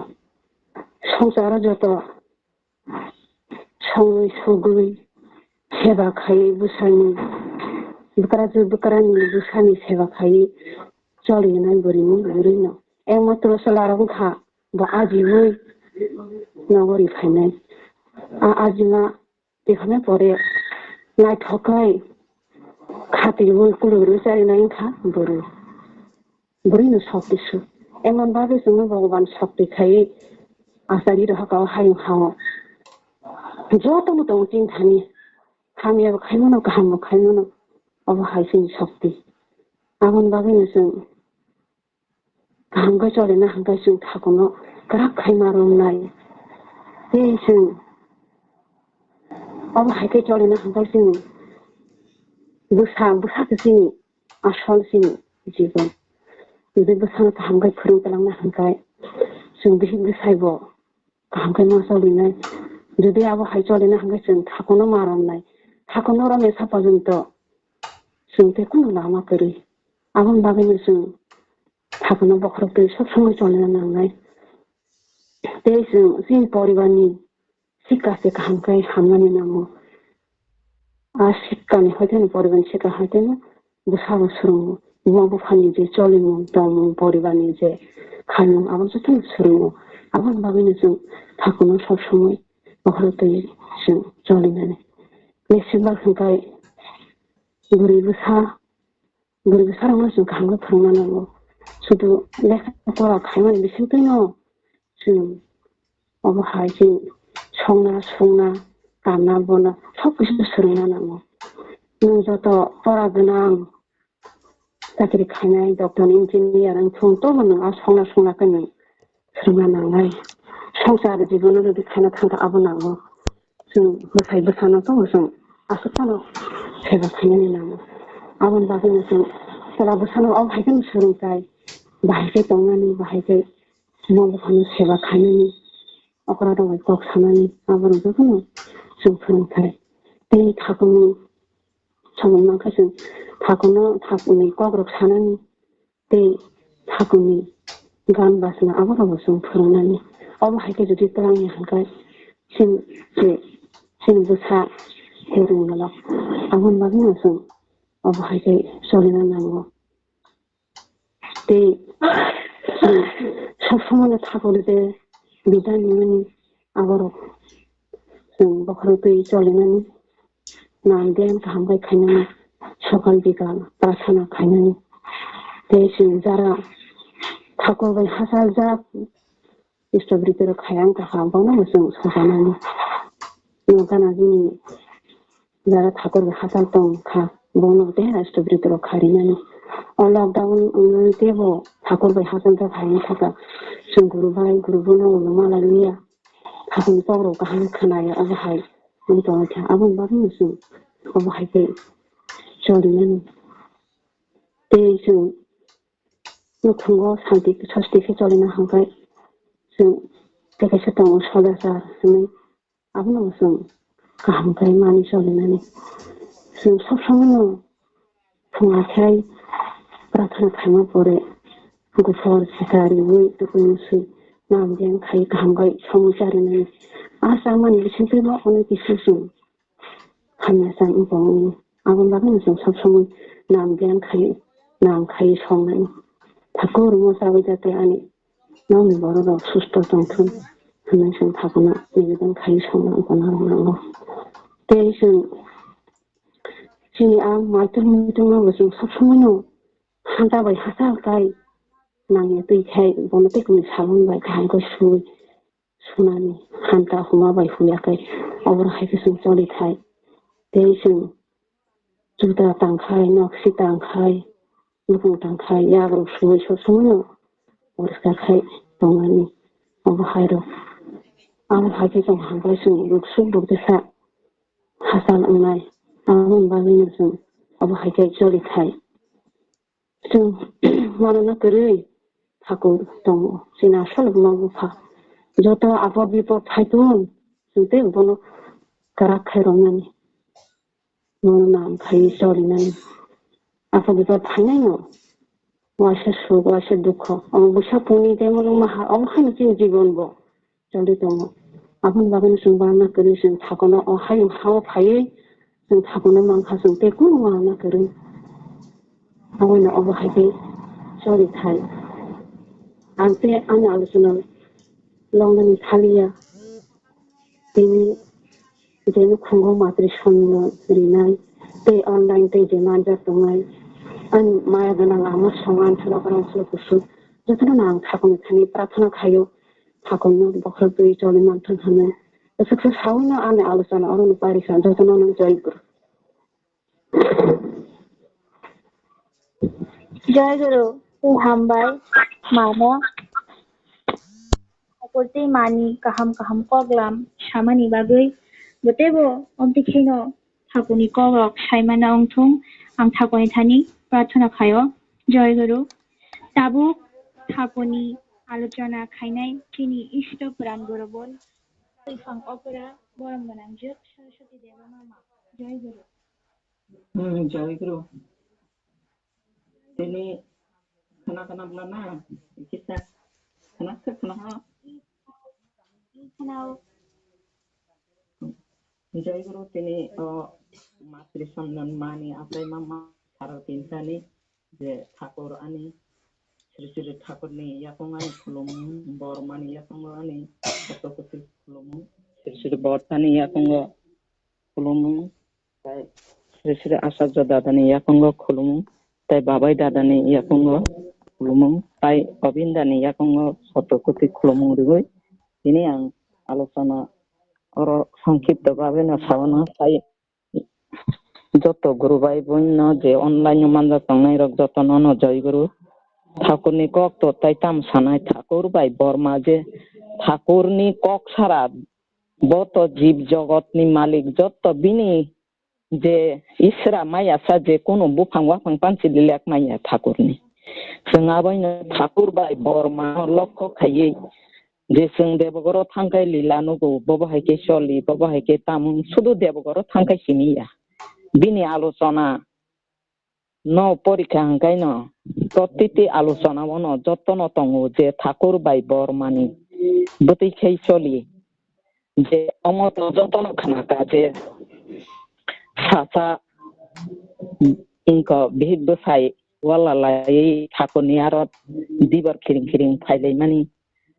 Swngcharo joto songwi sugwi seba khaiwi bwsani, bwkrajwk bwkrani bwsani seba khaiwi cholinai bwrwini bwrwino. Ekmatro chwlarok wngkha bo ajiwi nogo ri phainai. A ajima Twi hwnwi pore naithok khe khatiwi kulurwi charinai wngkha bwrwi. Bwrwino sokti su. Emon bagwi chwngno Bhogoban sokti khai achari rohaka o hayung hao. Jotono tongo chini thani. Hamyabo khaimano, kahambo khaimano. Obo hai chini sokti. Aboni bagwino chwng Kaham khe cholina hwnkhe chwng thakuno kwrak khai ma romnai. Tei chwng obo hai khe cholina hwnkhe chwng bwsa, bwsa khe chini asol chini jibon. Tei bwsano kaham khe phwrwng twlangna hwnkhe chwng bihik bwsai bo kaham khe ma cholinai. Jodi abo hai cholina hwnkhe chwng thakuno ma romnai. Thakuno romya sa porjonto chwng tei kunu lama kwrwi. Aboni bagwino chwng thakuno bokhorok twi sob somoi cholina nangnai. Tei chwng chini poribarni sikka se kaham khe hamnani nango. A sikkani hoiteno poribarni sikka hoiteno bwsabo swrwngo. Buma buphani je cholimung tongmung, poribarni je khaimung, abo jotono swrwngo. Aboni bagwino chwng thakuno sob somoi bokhorok twi chwng cholinani. Besirbhag hwnkhe bwrwi bwsa Bwrwi bwsarokno chwng kaham khe phwrwngna nango. Sudu lekha pora khaimani bisingtwino chwng obo hai chwng songna, songna, kanna, bonna sob kisu swrwngna nango. Nwng joto pora gwnang, chakri khainai, doctor, engineer wng thung, tobo nwng a songna, songna khe nwng swrwngna nangnai. Swngchar jibono jodi khaina thangkha abo nango. Chwng bwsai bwsano tongo chwng aswk phano seba khainani nango. Aboni bagwino chwng chwla bwsano obo hai kheno swrwngchai. Bahai khe tongnani, bahai khe mo buphano seba khainani, okra rok bai kok sanani, aborok jotono chwng phwrwngthai. Tei thakungo samung mankha chwng thakungo, thakunni kokrok sanani, tei thakunni gan bachna aborokbo chwng phwrwngnani. Obo hai khe jodi twlangya hwnkhe chini je chini bwsa tei rwngmalo aboni bagwino chwng obo hai khe cholina nango. Tei chwng sob somoino thakurwi je bidai nimani aborok chwng bokhorok twi cholinani. Nang biyam kaham khe khainani, sokal bikal prarthana khainani. Tei chwng jara thakur bai hachaljak, Isto bwrwi twi rok khai ang kaham, bono bo chwng sokanani. Nwng gana bini jara thakur bai hachal tong kha, bono tei isto bwrwi twi rok khai rinani. O lockdown wngwi teibo thakur bai hachaljak hai wngkha kha, chwng guru bai guru bono ulo ma lai liya. Thakurni kokrok kaham khe khwnaya, obo hai wngwi tongwi kha. Aboni bagwino chwng obo hai khe cholinani. Tei chwng nukhungo santi, sosti khe cholina hwnkhe chwng tei kaisa tongo sodachar hwnwi, abono bo chwng kaham khe mani cholinani. Chwng sob somoino phunga khe prarthana khaima pore guphor sika riwi tukui musui nam deng khai kaham khai somoi charinani. A chamani bisingtwi bo onek kisi chwng hamya chang wng tongo. Aboni bagwino chwng sob somoi nam deng khai, nam khai songnani. Thakur mo chawi jate ani nokni bororok susto tongthun hwnwi chwng thakurno nibedan khai songna wng tongo. Tei chwng chini a maitor muitorno bo chwng sob somoino hanta bai hachal kai nangya twi khai bono tei kwnwi sabun bai kaham khe sui sunani hanta huma bai huya khe oborok hai khe chwng choli thai. Tei chwng juda tang khai, noksi tang khai, bukung tang khai, yagrok sui sob somoino poriskar khai tongnani obo hai rok. Abo hai khe chwng hambai chwng ruk suk ruk desa hachal wngnai. Aboni bagwino chwng obo hai khe choli thai. Chwng uanana kwrwi thakur tongo. Chini asol buma bupha joto apot bipot phaitun chwng tei bono kwrak khai romnani. Bono nam khai cholinani. Apot bipot phainaino waisa suk, waisa dukho. Omo busa puni tei mulung maha, omo haino chini jibon bo. Choli tongo. Aboni bagwino chwng bana kwrwi chwng thakono o hayung hao phaiwi chwng thakono mankha chwng tei kunu wana kwrwi. Abono obo hai khe choli thai. Ang tei ani alochona longnani thaliya. Tini je nukhungo matri sonno rinai tei online tei je manjak tongnai. Ani maya gwnang ama songan salo kwrang salo kusu. Jotono ang thakono thani prarthana khaio. Thakurno bokhorok twi choli manthung hwnwi. Aswk se sawino ani alochona orono pari kha, jotono nwng Jai Guru. Jai Guru, tei hambai mano. Thakur tei mani kaham kaham koklam samani bagwi bo teibo omtwi kheno Thakurni kokrok saimana wngthung, ang Thakurni thani prarthana khaio. Jai Guru. Tabuk Thakurni alochona khainai chini Isto Pran Guru Bol, Twiphang Opera, Borom Gwnangjwk Saraswati Debbarma. Jai Guru. Hmm, Jai Guru. Tini khana khana bla na, kita khana khana ha. Khana. Jai Guru tini o matri sonnan mani atai mama saro tintani je thakur ani Sri Sri Thakurni yakung ani khulumung, Bormani yakung ani Sotokoti khulumung, Sri Sri Bortani yakung khulumung, tai Sri Sri Asarjo Dadani yakung khulumung, tai Babai Dadani yakung khulumung, tai Gobindani yakung Sotokoti khulumung riwi tini ang alochona oro songkipto bhabe no sabana tai joto guru bai boino je online o manjak tongnai rok jotono no Jai Guru. Thakurni kok to tai tam sanai Thakur bai Borma je Thakurni kok sara bo to jib jogotni malik joto bini je Isra maya sa je kunu buphang waphang panchi lilak maya Thakurni. Chwng aboino Thakur bai Borma no lokho khaiwi je chwng Debogoro thangkhai lila nugo, bobo hai khe choli, bobo hai khe tamung, sudu Debogoro thangkhai simi ya. Bini alochona no porikha hwnkhaino protiti alochona o no jotono tongo je Thakur bai Bormani bwtwi khai choli, je omo to jotono khnakha je sasa wngkha bihik bwsai wala laiwi Thakurni aro dibor khiring khiring phailaimani.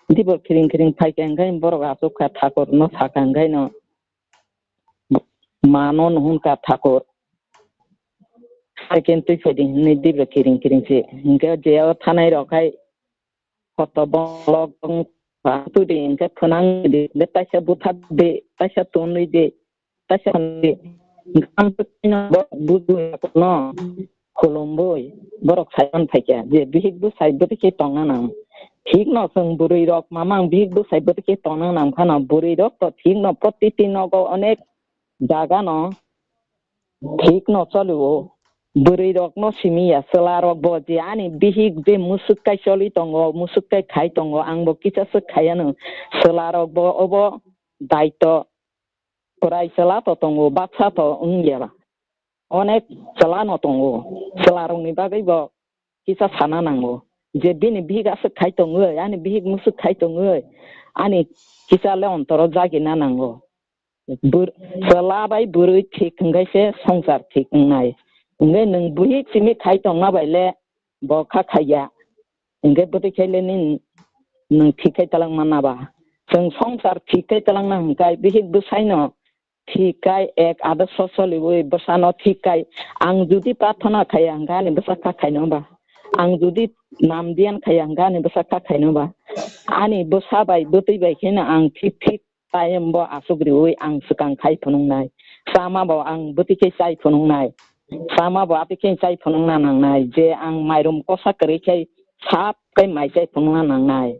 Dibor khiring khiring phaikha hwnkhe borok achukha Thakurno sakha hwnkhaino mano nuhunka Thakur. Hai khe twi phaidi hwnwi dibor khiring khiring se. Hwnkhe je o thanai rok hai koto bolok wng twi di hwnkhe phwnang di, taisa butha di, taisa tonwi di. Taisa hwnwi, ang buju no khulumwi borok saiman phaikha je bihik bwsai bwtwi khe tongna nang. thik no chwng bwrwi rok mamang bihik bwsai bwtwi khe tongna nang phano bwrwi rok to thik no protiti nogo onek jaga no thik no cholio. Bwrwi rok no simi ya, chwla rok bo je ani bihik je musuk kai choli tongo, musuk kai khai tongo, ang bo kisa swk khai ano. Chwla rok bo obo daito kwrai chwla to tongo, baksa to wng ya ba. Onek chwla no tongo. Chwla rok ni bagwi bo kisa sana nango. Je bini bihik aswk khai tongwi, ani bihik musuk khai tongwi, ani kisa le ontoro jagina nango. Bwr-, chwla bai bwrwi thik hwnkhe se swngchar thik wngnai. Hwnkhe nwng bihik simi khai tongma bai le bo kha khaiya. Hwnkhe bwtwi khai le nini nwng thik khai talangma na ba? Chwng swngchar thik khai talangna hwnkhe bihik bwsai no thik khai ek adarso choliwi bwsano thik khai. Ang judi prarthana khaiya hwnkhe ani bwsa kha khaino ba? Ang judi nam diyan khaiya hwnkhe ani bwsa kha khaino ba? Ani bwsa bai bwtwi bai kheno ang thik thik time bo aswk riwi ang swkang khai phunuknai. Chama bo ang bwtwi khe chai phunuknai. Chama bo atwi khe chai phunukna nangnai. Je ang mairum kosa kwrwi khe sap khai mai chai phunukna nangnai.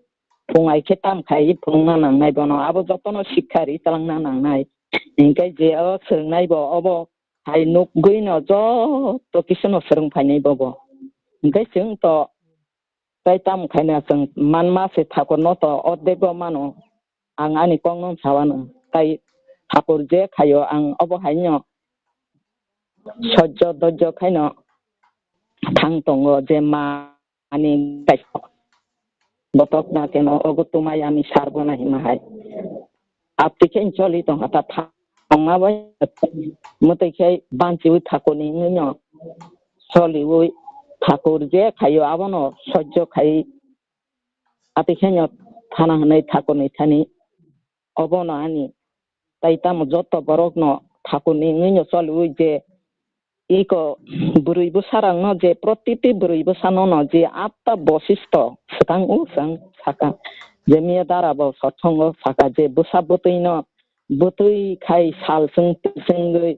Phung ai khe tam khai phunukna nangnai bono. Abo jotono sikha ri talangna nangnai. Hinkhe je o swrwngnai bo obo hai nukgwi no joto kisu no swrwng phainai bobo. Hinkhe chwng to tai tamo khaina chwng manma se thakur no to ordek o mano. Ang ani kok no sawano. Tai thakur je khaio ang obo hai no sojjo dojjo khaino thang tongo je ma ani kaisa botok na keno ogo tumai ani sar bo na hima hai. Apti khe choli tong kha ta thangma bai mwtwi khe banchiwi thakurni wngwi no choliwi thakur je khaio abono sojjo khai apti khe no thana hwnwi thakurni thani obono ani tai tamo joto borokno thakurni wngwi no choliwi je iko bwrwi bwsarokno je protiti bwrwi bwsanono je atta bosisto swkang o chwng saka je miya dara bo sothongo saka je bwsa bwtwino bwtwi khai sal chwng twi chwngwi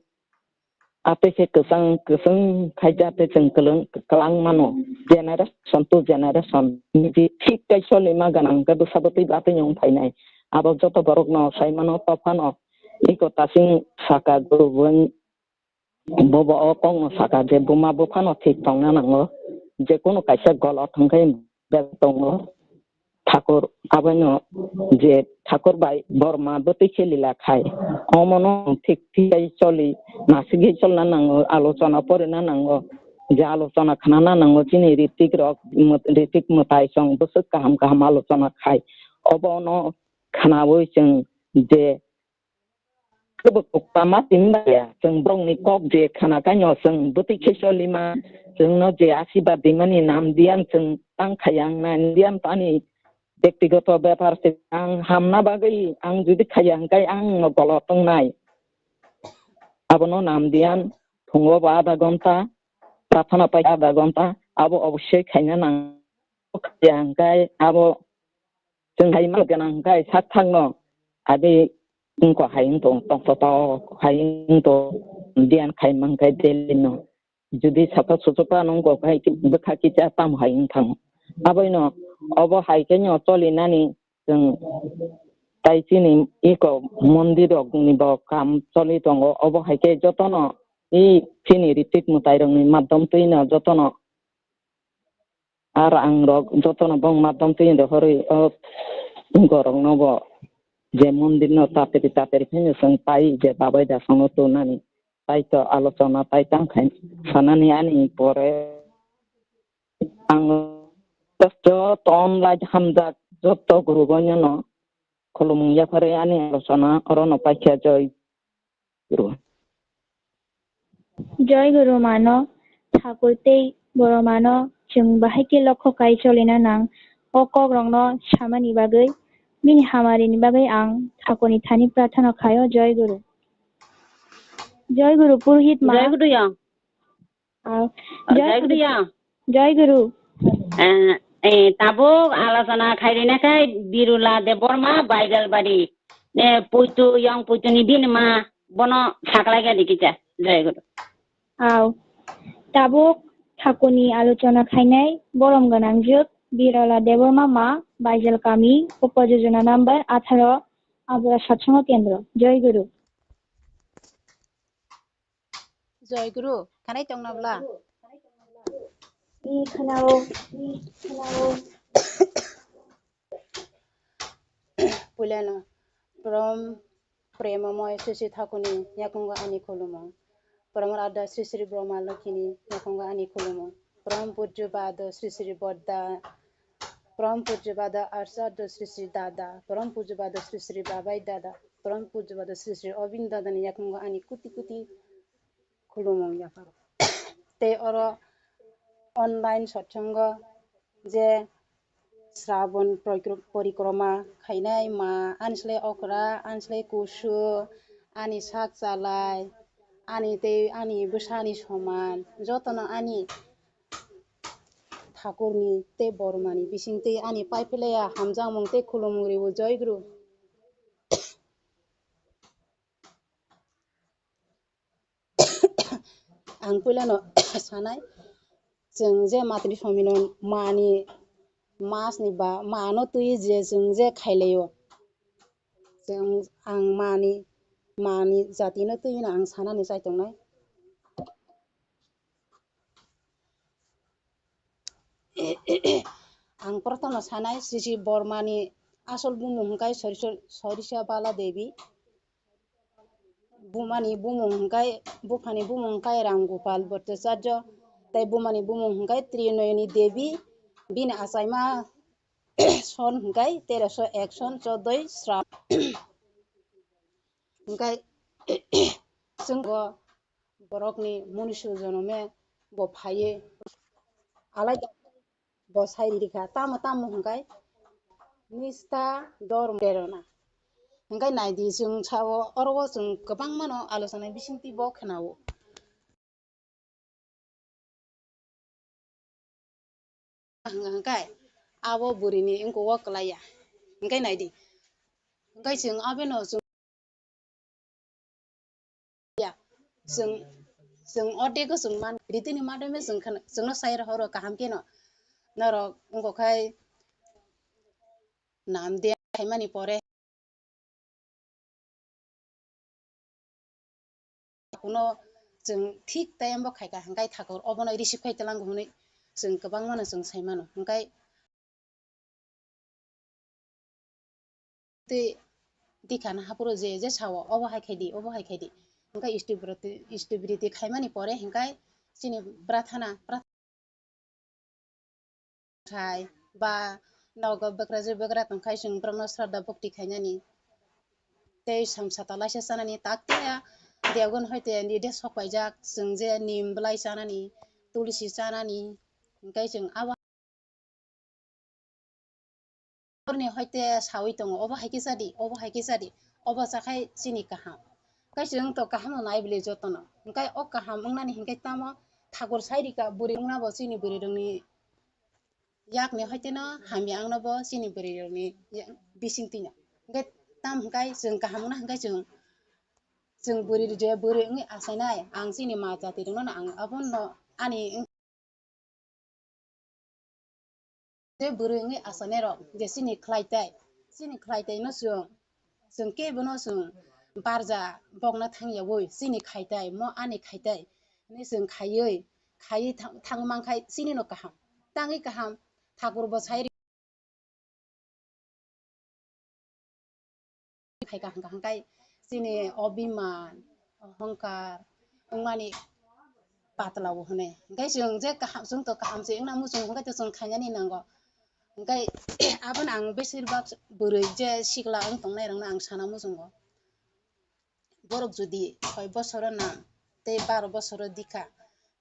atwi khe kwchang kwchwng khai jate chwng kwlwng kwlang mano generation to generation niji thik kai solima ganang khe bwsa bwtwi batwi wng phainai abo joto borokno sai mano tophano iko tasing saka gurubun Bobo o kokno saka je buma buphano thik tongna nango, je kunu kaisa gol o thangkhe bebak tongo. Thakur abono je Thakur bai Borma bwtwi khe lila khai, omono thik thik khe choli, nasigwi cholna nango, alochona porina nango, je alochona khnana nango chini ritik rok, mw-, ritik mwtai chwng bwswk kaham kaham alochona khai, obono khnaui chwng je Kwbwk kwbangma tini baya, chwng borokni kok je khana kaino chwng bwtwi khe cholima, chwngno je asibad rimani nam diyan chwng tang khaya wngna diyan ani bektigoto bepar se ang hamna bagwi ang jodi khaya hwnkhe ang no golot wngnai. Abono nam diyan phungo bo adha ghonta, prathana pai adha ghonta, abo obossoi khaina nang. Khaya hwnkhe abo chwng hai ma gwnang hwnkhe sak thangno adi wngkha hai wng tong, tokto tok hai wng tong, diyan khai mankhe daily no. Jodi saka susupa nung kok hai bwkha kicha tam hai wng thango. Aboino obo hai khe no cholinani chwng tai chini iko mondir rok ni bo kam choli tongo. Obo hai khe jotono i chini ritik mwtai rok ni madhyam twi no jotono Ar ang rok jotono bong madam twi rohorwi o gorok no bo je mondir no tatri tatri phano chwng pai je babai da songno tonani tai to alochona tai tang khai sanani ani pore ang joto online hamjak joto guru boino no khulumung yapharwi ani alochona oro no paikha joi. Guru. Joy Guru mano, Thakur tei Boromano chwng bahai khe lokho kai cholina nang. O kokrokno samani bagwi, bini hamarini bagwi ang Thakurni thani prarthana khaio, Joy Guru. Joy Guru Purohit ma. Joy Guru yang. Ah, Joy Joy Guru. Guru yang. Joy Guru. Eh, eh, tabuk alochona khairina khai Birula Debbarma Baidalbari. Eh, puitu yang puitu ni bini ma bono saklai ga dikija. Joy Guru. Au. Tabuk Thakurni alochona khainai borom gwnang jwk Birala Debbarma ma, Baijal kami, upo jojona number atharo, Abura Satsongo Kendro. Joy Guru. Joy Guru, khanai tongna bla? Ni khanao, ni khanao. Puilano, Prom Premomoy Sri Sri Thakurni yakungo ani khulumung. Prom Radha Sri Sri Brahma Lokhini yakungo ani khulumung. Prom Pujyo Bado Sri Sri Bodda, Prom Pujyo Bado Arsaddo Sri Sri Dada, Prom Pujyo Bado Sri Sri Babai Dada, Prom Pujyo Bado Sri Sri Obin Dadani yakungo ani kuti kuti khulumung yapharo. Tei oro online satsongo je Sravan proikro-, porikroma khainai ma, ani slai okra, ani slai kusu, ani sak chalai, ani tei ani bwsani soman, jotono ani Thakurni tei Bormani bising tei ani paiphlaiya hamjakmung tei khulumung riwo. Joy Guru. Ang puilano sanai, chwng je matri sominon mani masni ba mano twi je chwng je khailaio, chwng ang mani, mani jatino twi hwnwi ang sanani chai tongnai. Ang prothomno sanai, Sri Sri Bormani asol bumung hwnkhe Sori-, Sorisa Bala Devi. Bumani bumung hwnkhe, buphani bumung hwnkhe Ram Gopal Bhattacharya, tei bumani bumung hwnkhe Trinoyoni Devi, bini achaima son hwnkhe teroso ek son chodoi sra. Hwnkhe chwng bo borokni munusu jonome bo phaiwi alaida bo sai rikha, tamo tamo hwnkhe nista dormo prerona. Hwnkhe naidi, chwng sao, oro o chwng kwbangmano alochona bisingtwi bo khwnao. Hwnkhe abo bwrwini wngkuk o kwlaiya. Hwnkhe naidi. Hwnkhe chwng abono chwng ya. Chwng, chwng o dego chwng man, ritini madhyome chwng khna-, chwngno sai rohoro kaham kheno. Norok wngkok khai nam de khaimani pore. Kuno chwng thik time bo khaika hwnkhe thakur obono receive khai twlango hwnwi chwng kwbangmano chwng sai mano. Hwnkhe tei dikhana haphuru je je sao, obo hai khai di, obo hai khai di. Hwnkhe stupidity, stupidity khaimani pore hwnkhe chini prathana, prathana khai ba nogo bwkrajwk bwkra tongkhai chwng borokno sraddha bhakti khainani. Tei samsa talaisa chanani tak tei ya deogon hoite nide sok paijak chwng je nim bwlai chanani, tulsi chanani, hwnkhe chwng abo Borni hoite sawi tongo, obo hai khe cha di, obo hai khe cha di, obo cha khai chini kaham. Hwnkhe chwng to kaham no nai bwle jotono. Hwnkhe o kaham wngnani hwnkhe tamo thakur sai rika bwrwi wngna bo chini bwrwi rokni yakni hoite no hamya wngna bo chini bwrwi rokni ya-, bisingtwi no. Hwnkhe tam hwnkhe chwng kaham wngna hwnkhe chwng, chwng bwrwi je bwrwi wngwi achainai ang chini ma jati rokno ang abono ani je bwrwi wngwi achainairok je chini khlai tai, chini khlai taino chwng, chwng kebono chwng barja bokna thangyawi chini khai tai, mo ani khai tai hinwi chwng khaiwi, khaiwi thang-, thangwi mankhai chinino kaham, tangwi kaham, thakur bo sai Phaikha hwnkha hwnkhe chini obiman, ohongkar wngmani patla o hwnwi. Hwnkhe chwng je kaham, chwng to kaham se wngna muchungo, hwnkhe to chwng khainani nango. Hwnkhe abono ang besir bak bwrwi je sikla wng tongnairokno ang sana muchungo. Borok jodi soi bosoro nang tei baro bosoro dikha,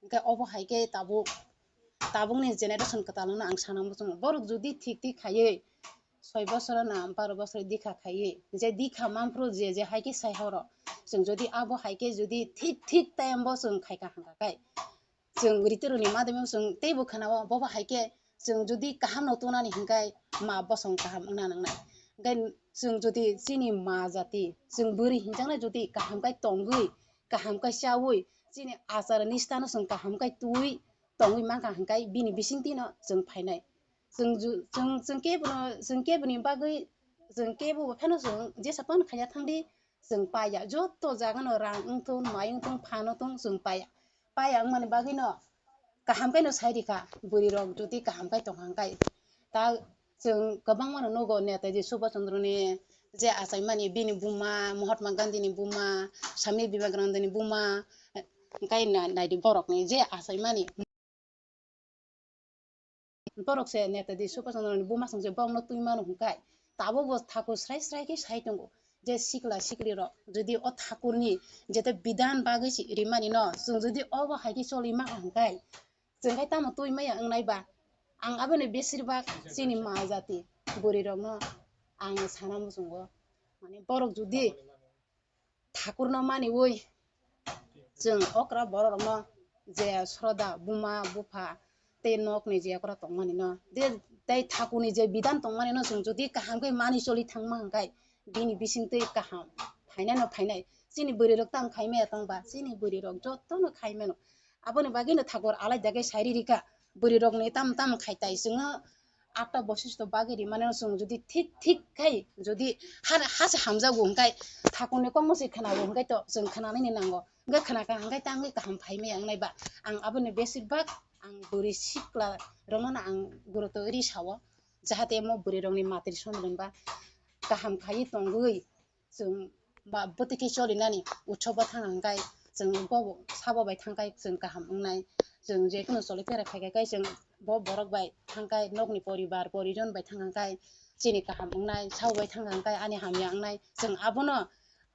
hwnkhe obo hai khe tabuk, tabukni generation kwtalno ang sana muchungo. Borok jodi thik thik khaiwi soi bosoro nang baro bosoro dikha khaiwi, je dikha manphuru je, je hai khe sai horo, chwng jodi abo hai khe jodi thik thik time bo chwng khaikha hwnkha khe, chwng riturokni madhyamo chwng teibo khwnao, bobo hai khe chwng jodi kaham no tongnani hwnkhe ma bosong kaham wngna nangnai. Hwnkhe chwng jodi chini ma jati, chwng bwrwi hinjaknai jodi kaham khe tongwi, kaham khe chawi, chini achar nistano chwng kaham khe twiwi tongwi mankha hwnkhe bini bisingtwino chwng phainai. Chwng ju-, chwng, chwng kebono, chwng keboni bagwi, chwng kebo phano chwng jesa phano khaina thangdi, chwng paiya. Joto jagano rang wngthung, mai wngthung, phan wngthung, chwng paiya. Paiya wngmani bagwino kaham khe no sai rikha, bwrwi rok jodi kaham khe tongkha hwnkhe. Ta chwng kwbangma no nugo Netaji Subhash Chandra ni je achaimani bini buma, Mahatma Gandhi ni buma, Swami Vivekananda ni buma, hwnkhe na-, naidi borok ni je achaimani. Borok se Netaji Subhash Chandra ni buma song se bokno twi mano hwnkhe, tabuk bo thakur srai srai khe sai tongo je sikla sikli rok jodi o thakur ni jete bidan bagwi si rimani no chwng jodi obo hai khe choli ma hwnkhe, chwng khe tamo twi maya wngnai ba? Ang aboni besir bak chini ma jati bwrwi rok no ang sana muchungo, mane borok jodi thakurno maniwi chwng okra bororokno je sroda buma bupha tei nokni je okra tongmani no je tei thakurni je bidan tongmani no chwng jodi kaham khe mani choli thangma hwnkhe bini bisingtwi kaham phainai no phainai. Chini bwrwi rok tamo khaimaya tongba, chini bwrwi rok jotono khaimano. Aboni bagwino thakur alaida khe sai rikha, bwrwi rokni tamo tamo khaitai chwngno atta boshisto bagwi rimani no chwng jodi thik thik khai jodi ha, ha se hamjago hwnkhe thakurni kokno se khwnabo hwnkhe to chwng khwnanani nango. Hwnkhe khwnakha hwnkhe tangwi kaham phaimaya wngnai ba. Ang aboni besir bak ang bwrwi sikla rokno no ang guruto ri sao, jahate omo bwrwi rokni matri somilon ba kaham khaiwi tongwi chwng ba bwtwi khe cholinani utsobo thang hwnkhe chwng bo sabo bai thangkhe chwng kaham wngnai. Chwng je kunu choli pera phaikha khe chwng bo borok bai thangkhe nokni poribar porijon bai thang hwnkhe chini kaham wngnai, sabo bai thang hwnkhe ani hamya wngnai. Chwng abono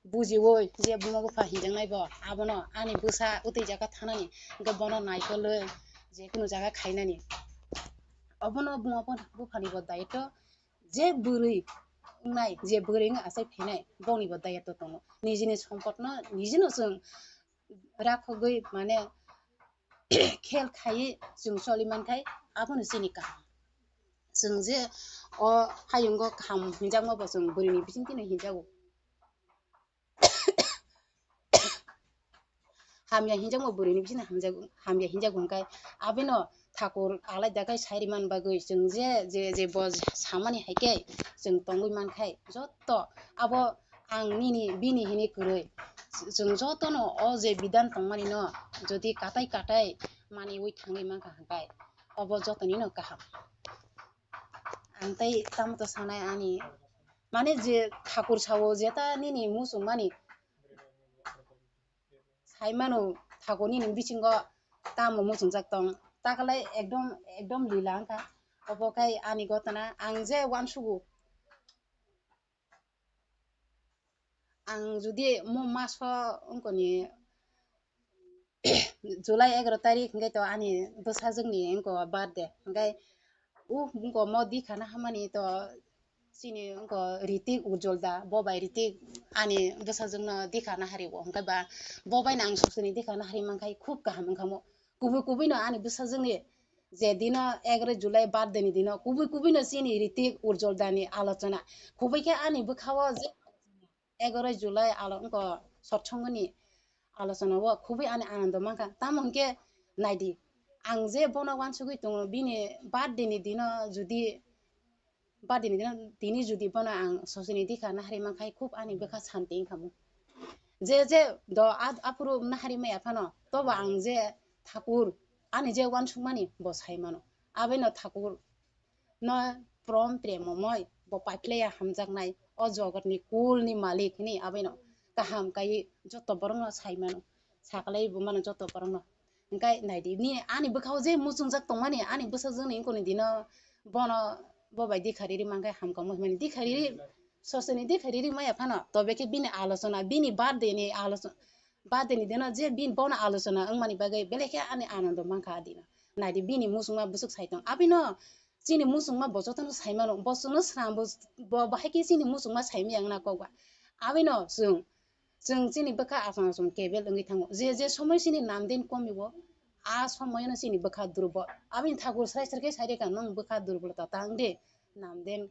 bujiwi je buma bupha hinjaknai bo abono ani bwsa utwi jaga thanani hwnkhe bono naikolwi je kunu jaga khainani obono buma buphani bo daitw. Je bwrwi wngnai, je bwrwi wngwi achai phainai, bongni bo dayatw tongo. Nijini sompotno nijino chwng rakhogwi, mane, khel khaiwi chwng choli mankhai, abono chini kaham. Chwng je o hayungo kaham hinjakma bo chwng bwrwini bisingtwino hinjago. Hamya hinjakma bwrwini bisingtwi hamjago, hamya hinjago hwnkhe, abino thakur alaida khe sai rimani bagwi chwng je, je, je bo samani hai khe chwng tongwi mankhai, joto abo ang nini, bini hini kwrwi, chwng jotono o je bidan tongmani no jodi katai katai maniwi thangwi mankha hwnkhe, obo jotonino kaham. Ang tei tamo to sanai ani, mane je thakur sao jeta nini muchungmani, saimano thakur nini bisingo tamo muchungjak tong, takalai ekdom, ekdom lila wngkha. Obo khai ani gotona, ang je uansugo, ang jodi mo maso wngkoni July egaro tarik hwnkhe to ani bwsajwkni wngkha birthday, hwnkhe o wngkha mo dikha na hamani to chini wngkha Ritik Ujol da, bo bai Ritik ani bwsajwkno dikha na hari o, hwnkhe ba bo baino ang sosoni dikha na hari mankhai khub kaham wngkha mo. Kubui kubui no ani bwsajwkni je dino egaro July birthday ni dino kubui kubui no chini Ritik Ujol da ni alochona, kubui khe ani bwkha o je egaro July alo wngkha sotsongoni alochona o khubui ani anando mankha. Tamo hwnkhe naidi, ang je bono uansugui tongo, bini birthday ni dino jodi, birthday ni dino tini jodi bono ang sosoni dikha na hari mankhai khub ani bwkha santi wngkha mo. Je, je do a-, aphuru na hari maya phano, tobo ang je thakur ani je uansukmani bo sai mano. Abeno thakur no prom premomoi bo paiphlaiya hamjaknai, o jogotni kulni malik hwnwi aboino kaham kaiwi joto borokno sai mano, sakalai bo mano joto borokno. Hwnkhe naidi, ni ani bwkhao je muchungjak tongmani, ani bwsajwkni wngkoni dino bono bo bai dikha riri mankhe hamkha wngmani, dikha riri sosoni dikha riri maya phano, tobe khe bini alochona, bini birthday ni alochona, birthday ni dino je bini bono alochona wngmani bagwi belai khe ani anando mankha a dino. Naidi bini muchungma bwswk sai tong. Abino chini muchungma bo jotono sai mano. Bo chwngno swnam bo, bo bahai khe chini muchungma sai maya wngna kok ba. Abino chwng, chwng chini bwkha achang achang kebel wngwi thango. Je, je somoi chini namden komi o, a somoino chini bwkha durbol. Abini thakur srai srai khe sai rikha, nwng bwkha durbolta ta wng de, namden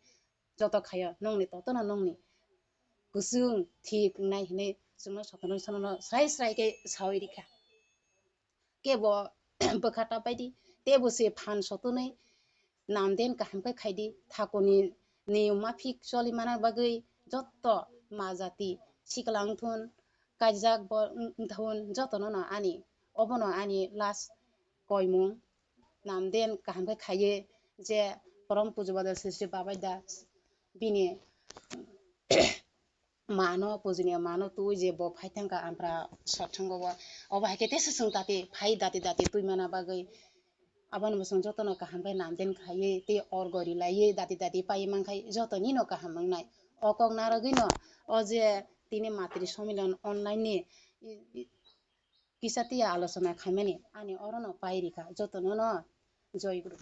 joto khaio nongni totono nongni kwchwng thik wngnai hinwi chwngno sotonwi sonono srai srai khe sawi rikha. Kebo bwkha ta paidi, tebo se phan sotonwi Namden kaham khe khaidi, thakuni niyom maphik choli mana bagwi jotto ma jati sikla wngthun, kaijak bo wng-, wngthun, jotono no ani, obono ani last koimung. Namden kaham khe khaiye je porom puju badal sri sri babai da bini mano, pujuniya mano twi je bo phai thangkha ampra sothango bo. Obo hai khe tesa chwng tati phai dati dati twi mana bagwi. Aboni bo chwng jotono kaham khe namden khaiwi tei orgo rilaiwi dati dati pai mankhai jotonino kaham wngnai. O kok narwgwino o je tini matri somilon online ni i-, i-, kisa tiya alochona khaimani ani orono pai rikha jotonono joy guru.